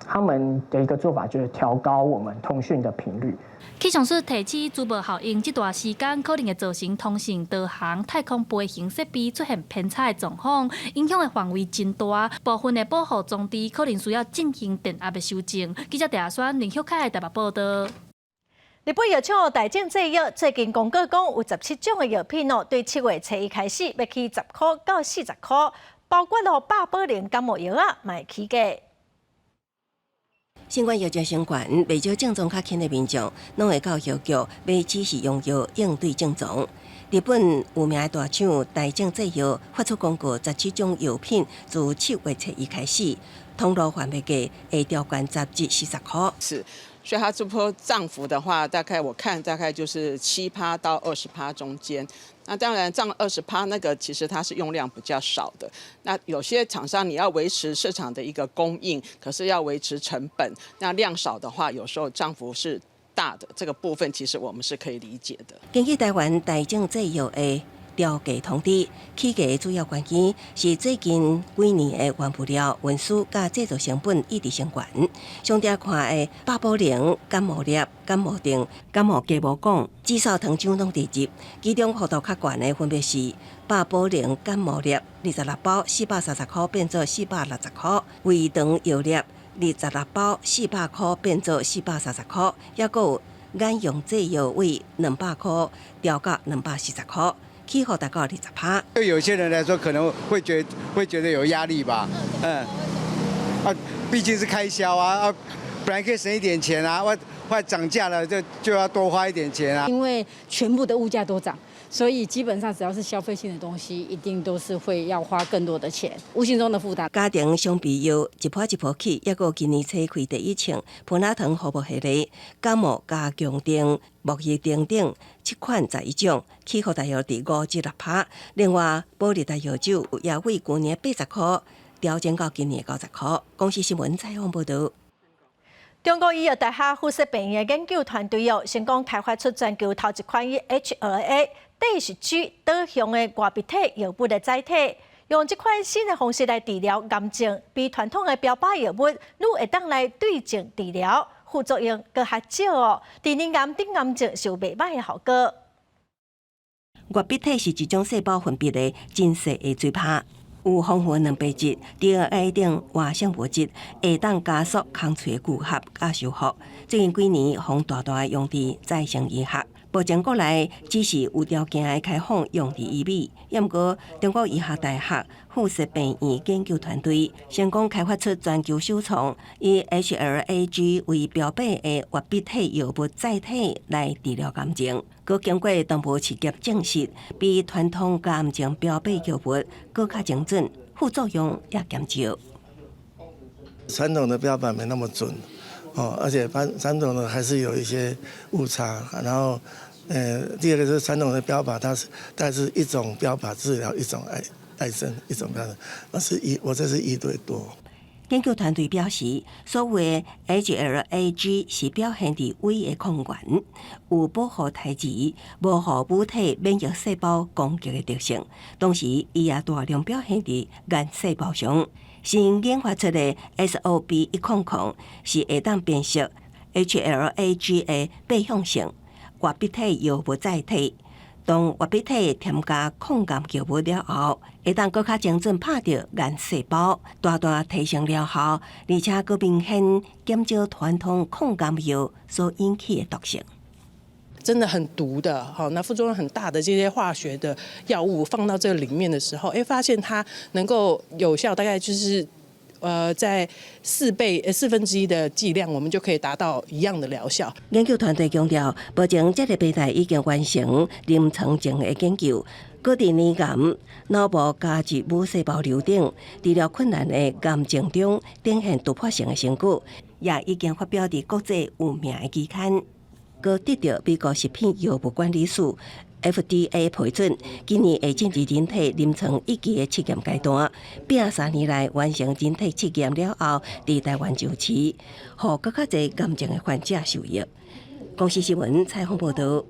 [SPEAKER 2] 他們的一個做法就是調高我們通訊的頻率。
[SPEAKER 15] 氣象署提醒，珠暴效應這段時間可能會造成通信、導航、太空飛行設備出現偏差的狀況，影響的範圍真大。部分的保護裝置可能需要進行電壓的修正。記者鄭阿宣、林旭凱台北報道。
[SPEAKER 1] 日本藥廠大正製藥最近公告講，有17種的藥品哦，對7月初一開始欲起10塊到40塊，包括囉百寶靈感冒藥仔，嘛會起價。
[SPEAKER 3] 新冠疫情升懸，袂少症狀較輕的民眾，攏會到藥局買指示用藥應對症狀。日本有名的大廠大正製藥發出公告，17種藥品自7月初一開始，通路販賣價會調懸10至40塊。
[SPEAKER 5] 是。所以它這波漲幅的話，大概我看大概就是7趴到20趴中間。那當然漲20趴那個其實它是用量比較少的。那有些廠商你要維持市場的一個供應，可是要維持成本，那量少的話，有時候漲幅是大的。這個部分其實我們是可以理解的。
[SPEAKER 3] 根據台灣大正製藥的調價通知，起價的主要原因是最近幾年的原物料運輸佮製造成本一直升懸。上常看的百寶靈、感冒粒、感冒錠、感冒雞無講，至少糖漿攏佇入。其中幅度較懸的分別是百寶靈感冒粒26包430塊變做460塊，胃腸藥粒26包400塊變做430塊，抑閣有眼用劑藥為200塊調到240塊。起幅達到20趴。
[SPEAKER 12] 對有些人來說，可能會覺得有壓力吧。啊，畢竟是開銷啊，啊，本來可以省一點錢啊，或漲價了就要多花一點錢啊。
[SPEAKER 16] 因為全部的物價都漲，所以基本上只要是消費性的東西，一定都是會要花更多的錢，無形中的負擔。
[SPEAKER 3] 家庭常備藥一波一波起，抑閣今年初開第一槍，普拿疼服務系列、感冒加強錠、沐浴錠等7款11種，起幅大約佇5至6趴。另外，保力達藥酒也為舊年80塊調整到今年90塊。公視新聞採訪報導。
[SPEAKER 1] 中國醫藥大學附設病院的研究團隊哦，成功開發出全球頭一款以 HLA 短序 G 導向的外泌體藥物的載體，用這款新的方式來治療癌症，比傳統的標靶藥物愈會當來對症治療，副作用閣較少哦。對乳癌等癌症是有袂䆀的效果。
[SPEAKER 3] 外泌體是一種細胞分泌的真細的水泡。有豐富的蛋白質、DNA 等活性物質，會當加速空喙的愈合佮修復。最近幾年，予大大用佇再生醫學。目前國內只是有條件的開放用佇醫美，抑毋過中國醫學大學附設病院研究團隊成功開發出全球首創以 HLA-G 為標靶的外泌體藥物載體來治療癌症。閣經過動物試驗證實，比傳統癌症標靶藥物閣較精準，副作用也減少。
[SPEAKER 17] 傳統的標靶沒那麼準，哦，而且傳統的還是有一些誤差。然後，第二個就是傳統的標靶，它是一種標靶治療一種癌症，一種標靶，那是一我這是一對多。
[SPEAKER 3] 研究團隊表示，所謂 HLA-G 是表現佇胃的抗原，有保護胎兒、無予母體免疫細胞攻擊的特性。同時，伊也大量表現佇癌細胞上。新研發出的 SOB 100是會當辨識 HLA-G 的靶向性外泌體藥物載體。當外泌體添加抗癌藥物了後，會當閣較精準拍著癌細胞，大大提升療效，而且閣明顯減少傳統抗癌藥所引起的毒性。
[SPEAKER 18] 真的很毒的，好，那副作用很大的這些化學的藥物放到這個裡面的時候，哎，發現它能夠有效，大概就是在4倍1/4的劑量，我們就可以達到一樣的療效。
[SPEAKER 3] 研究團隊強調，目前這个平台已經完成臨床前的研究，閣佇乳癌、腦部膠質母細胞瘤等治療困難的癌症中展現突破性的成果，也已經發表佇國際有名的期刊，閣得著美國食品藥物管理署 FDA 批准，今年會進入人體臨床一期的試驗階段，拼3年內完成人體試驗了後，佇台灣上市，予閣較濟癌症的患者受益。公視新聞採訪報導。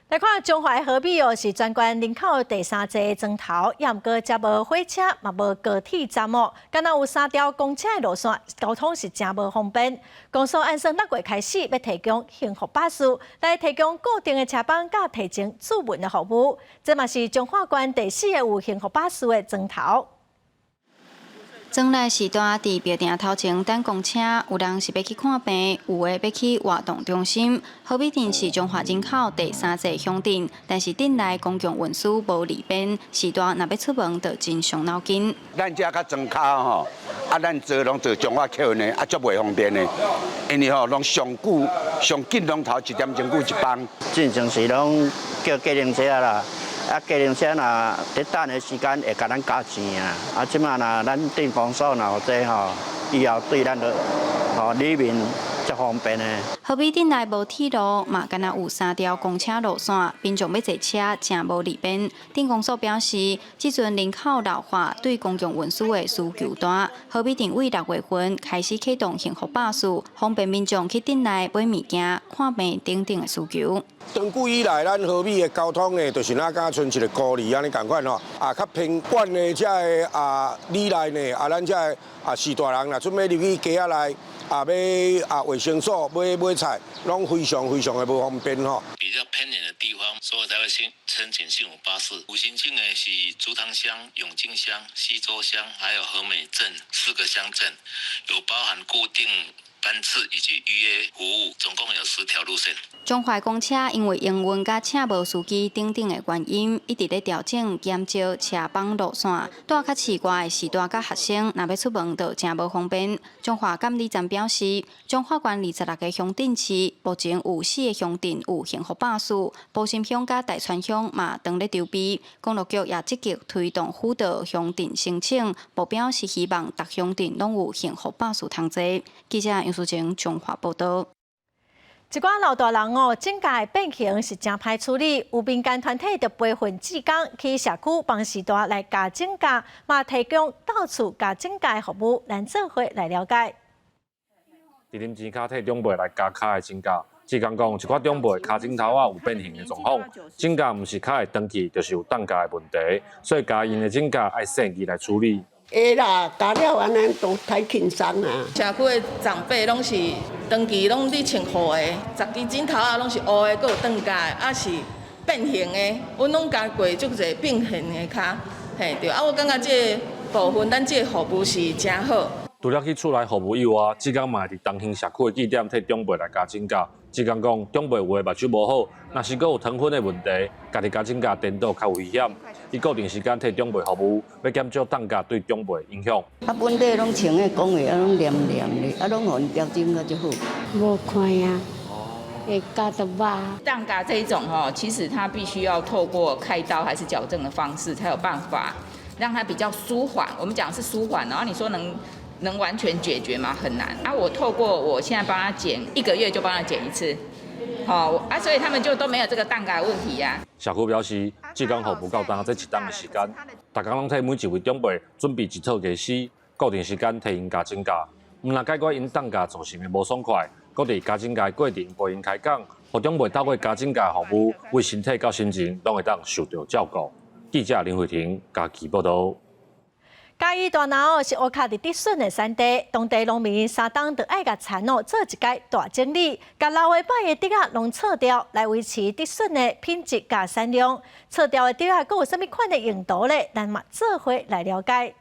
[SPEAKER 1] 來看彰化和美哦，是全縣人口第三濟的莊頭，也毋過遮無火車，嘛無高鐵站哦，敢若有三條公車的路線，交通是誠無方便。公所按算6月開始欲提供幸福巴士，來提供固定的車班佮提前諮詢的服務。這嘛是彰化縣第四个有幸福巴士的莊頭。
[SPEAKER 19] 莊內時段佇廟埕頭前等公車，有人是欲去看病，有的欲去活動中心。和美鎮是彰化人口第三濟鄉鎮，但是鎮內公共運輸無利便，時段若欲出門就真傷腦筋。
[SPEAKER 29] 咱遮較莊跤吼，啊，咱坐攏坐彰化客運的，啊，足袂方便的，因為吼攏上久上緊攏頭1點鐘久一班。
[SPEAKER 20] 進前是攏叫計程車啦。啊，計程車若佇等的時間會共咱加錢啊！啊，這馬若咱鎮公所若有這吼，以後對咱就吼里面足方便的。
[SPEAKER 19] 和美鎮內無鐵路，嘛敢若有三條公車路線，民眾欲坐車誠無利便。鎮公所表示，這陣人口老化對公共運輸的需求大，和美鎮為6月份開始啟動幸福巴士，方便民眾去鎮內買物件、看病等等的需求。
[SPEAKER 21] 長久以來，咱和美的交通呢，就是若敢賰一个孤兒按呢仝款吼，啊，較偏遠的遮个啊里內呢，啊，咱遮个啊士大人若準備入去街仔內啊欲啊衛生所買買菜，攏非常非常的無方便吼。
[SPEAKER 22] 比較偏遠的地方，所以才會申申請幸福巴士。有申請的是竹塘鄉、永靖鄉、溪州鄉，還有和美鎮四個鄉鎮，有包含固定班次以及預約服務，總共有10條路線。
[SPEAKER 19] 彰化公車因為營運佮請無司機等等的原因，一直咧調整減少車班路線。蹛較市外的時段佮學生，若欲出門就誠無方便。彰化監理站表示，彰化縣26個鄉鎮市，目前有四個鄉鎮有幸福巴士，埔心鄉佮大川鄉嘛當咧籌備。公路局也積極推動輔導鄉鎮申請，目標是希望逐鄉鎮攏有幸福巴士通坐。記者楊淑晴彰化報導。
[SPEAKER 1] 一寡老大人哦，指甲變形是誠歹處理，有民間團體就培訓志工去社區幫序大來鉸指甲，嘛提供到厝鉸指甲的服務，咱做伙來了解。
[SPEAKER 8] 佇林錢跤替長輩來鉸跤的指甲，志工講，一寡長輩跤指頭仔有變形的狀況，指甲毋是跤會長去，就是有擋鉸的問題，所以鉸𪜶的指甲愛細膩來處理。
[SPEAKER 23] 會啦，鉸了按呢都太輕鬆啊。
[SPEAKER 24] 社區的長輩攏是長期攏佇穿烏的，10支指頭仔攏是烏的，閣有斷鉸的，啊是變形的，阮攏鉸過足濟變形的跤，嘿對。啊，我感覺這個部分，咱這個服務是誠好。
[SPEAKER 8] 除了去厝內服務以外，志工嘛會佇東興社區的據點替長輩來鉸指甲。志工講，長輩有的目睭無好，若是閣有糖分的問題，家己鉸指甲顛倒較危險。伊固定時間替長輩服務，欲減少擋鉸對長輩影響。
[SPEAKER 25] 啊，本地攏穿的講話啊，攏黏黏的，啊，攏予𪜶調整較就好。
[SPEAKER 26] 無看啊，會鉸著肉。
[SPEAKER 27] 擋鉸這一種吼，其實它必須要透過開刀還是矯正的方式，才有辦法讓它比較舒緩。我們講是舒緩，然後你說能完全解決嗎？很難。啊，我透過我現在幫他剪，一個月就幫他剪一次，好啊，所以他們就都沒有這個擋鉸問題呀。
[SPEAKER 8] 社區表示，志工服務到今這一冬的時間，逐工攏替每一位長輩準備一套家私，固定時間替𪜶鉸指甲，毋但解決𪜶擋鉸造成的無爽快，閣佇鉸指甲的過程陪𪜶開講，予長輩透過鉸指甲服務，為身體佮心情攏會當受著照顧。記者林慧婷嘉義報導。
[SPEAKER 1] 嘉義大湳是烏跤佇竹筍的產地，當地農民三冬就愛共田哦做一擺大整理，共老的歹的竹仔攏銼掉，來維持竹筍的品質佮產量。銼掉的竹仔閣有啥物款的用途咧？咱嘛做伙來了解。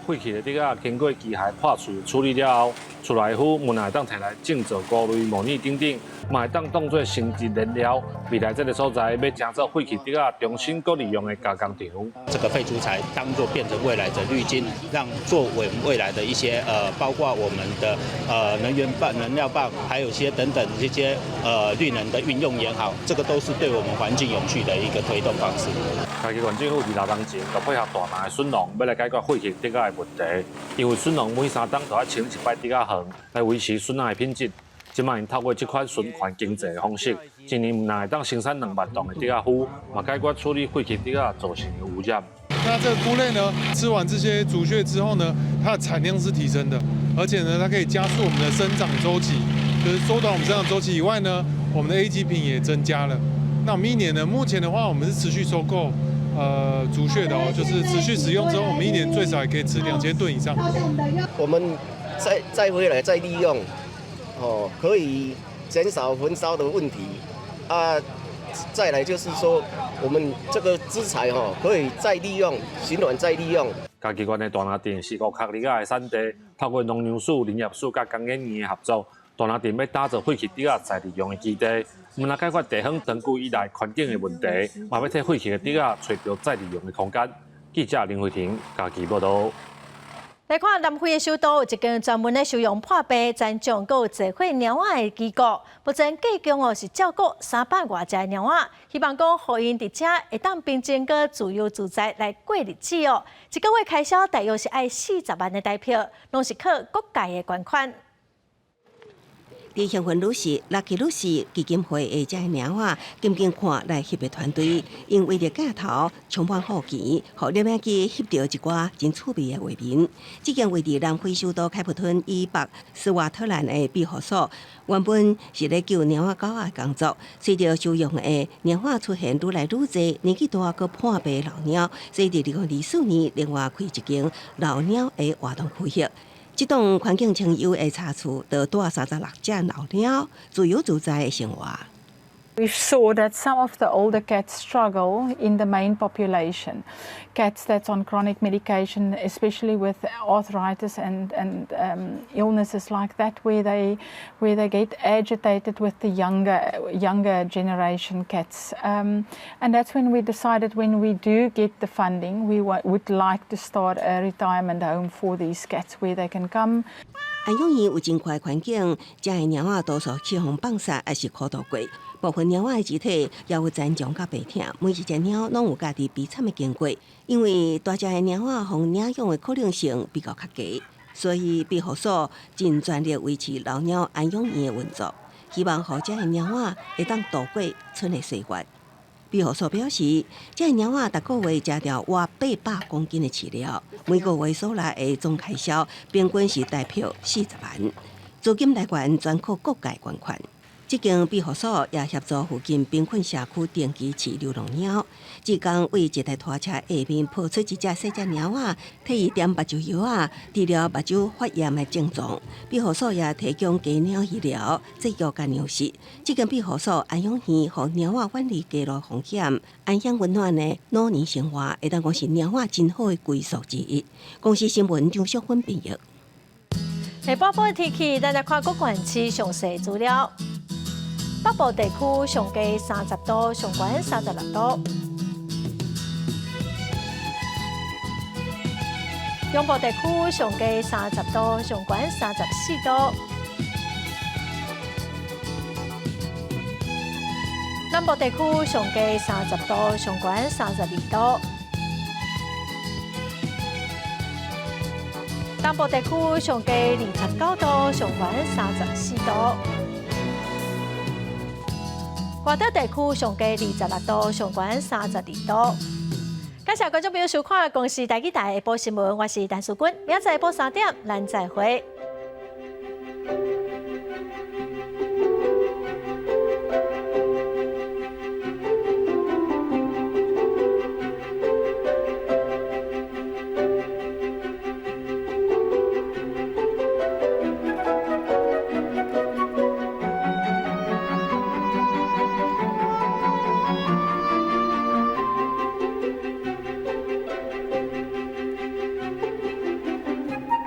[SPEAKER 8] 廢棄的竹仔經過機械破碎處理了後，
[SPEAKER 4] 厝內糞毋但會當提來種做菇類、模擬等等，嘛會當當做生質燃料。未來這个所在欲成做廢棄竹仔重新閣利用的加工場。
[SPEAKER 6] 這個廢竹材當做變成未來的綠金，讓作為未來的一些包括我們的能源棒、能量棒，還有些等等這些綠能的運用也好，這個都是對我們環境永續的一個推動方式。
[SPEAKER 4] 嘉義縣政府二六年前就配合大林的筍農，欲來解決廢棄竹仔的問題。因為筍農每3冬都愛清一擺竹仔園，來維持筍仔的品質。這擺𪜶透過這款循環經濟的方式，一年毋但會當生產2萬噸的竹仔糞，嘛解決處理廢棄竹仔造成的污染。
[SPEAKER 7] 那這個菇類呢，吃完這些竹屑之後呢，它的產量是提升的，而且呢，它可以加速我們的生長週期，就是縮短我們生長週期以外呢，我們的 A 級品也增加了。那我們一年呢，目前的話，我們是持續收購竹屑的哦，就是持續使用之後，我們一年最少也可以吃2000噸以上。
[SPEAKER 9] 我們再回來再利用，哦，可以減少焚燒的問題。啊，再來就是說，我們這個資材吼可以再利用，循環再利用。
[SPEAKER 4] 嘉義縣的大林鎮是五殼梨仔的產地，透過農糧署、林業署佮工研院的合作，大林鎮欲打造廢棄竹仔再利用的基地，毋但解決地方長久以來環境的問題，嘛欲替廢棄的竹仔揣著再利用的空間。記者林慧婷嘉義報導。
[SPEAKER 1] 來看南非的首都有一間專門咧收容破病、殘障、閣有濟歲貓仔的機構，目前計共哦是照顧300外隻貓仔，希望講予𪜶佇遮會當平靜閣自由自在來過日子哦。一個月開銷大約是愛40萬的台票，攏是靠各界的捐款。
[SPEAKER 3] 佇幸運女士、Lucky 女士基金會的這个貓仔，緊緊看來翕的團隊，𪜶對著鏡頭充滿好奇，予攝影機翕著一寡真趣味的畫面。這間位佇南非首都開普敦以北斯瓦特蘭的庇護所，原本是咧救貓仔狗仔的工作，隨著收容的貓仔出現愈來愈濟，年紀大閣破病老貓，所以佇2024年另外開一間老貓的活動區域。這棟環境清幽的茶厝，就蹛36隻老貓，自由自在的生活。
[SPEAKER 10] We saw that some of the older cats struggle in the main population. Cats that's on chronic medication, especially with arthritis and illnesses like that, where they get agitated with the younger generation cats. And that's when we decided when we do get the funding, we would like to start a retirement home for these cats where they can come.
[SPEAKER 3] 安養院有真寬環境，遮的貓仔多數去予放殺，抑是苦度過。部分貓仔的肢體也有殘障佮病痛，每一隻貓攏有家己悲慘的經過。因為大隻的貓仔予領養的可能性比較較低，所以庇護所盡全力維持老貓安養院的運作，希望予遮的貓仔會當度過賰的歲月。庇護所表示，這个貓仔逐個月食著倚800公斤的飼料，每個月所來的總開銷平均是台票40萬。資金來源全靠各界捐款。這間庇護所也協助附近貧困社區定期飼流浪貓。志工為一台拖車下面抱出一隻細隻貓仔，替伊點目睭藥仔，治療目睭發炎的症狀。庇護所也提供家貓醫療、製藥佮糧食。這間庇護所安養院，予貓仔遠離街路風險，安享溫暖的老年生活，會當講是貓仔真好的歸宿之一。公視新聞張淑芬編譯。
[SPEAKER 1] 下晡的天氣，咱來看各縣市詳細資料。北部地區上低30度，上懸36度。中部地區上低30度，上懸34度。南部地區上低30度，上懸32度。東部地區上低29度，上懸34度。外島地區上低26度，上懸32度。感謝觀眾朋友收看《公視台語台》下晡新聞，我是陳淑君，明仔載下晡3點，咱再會。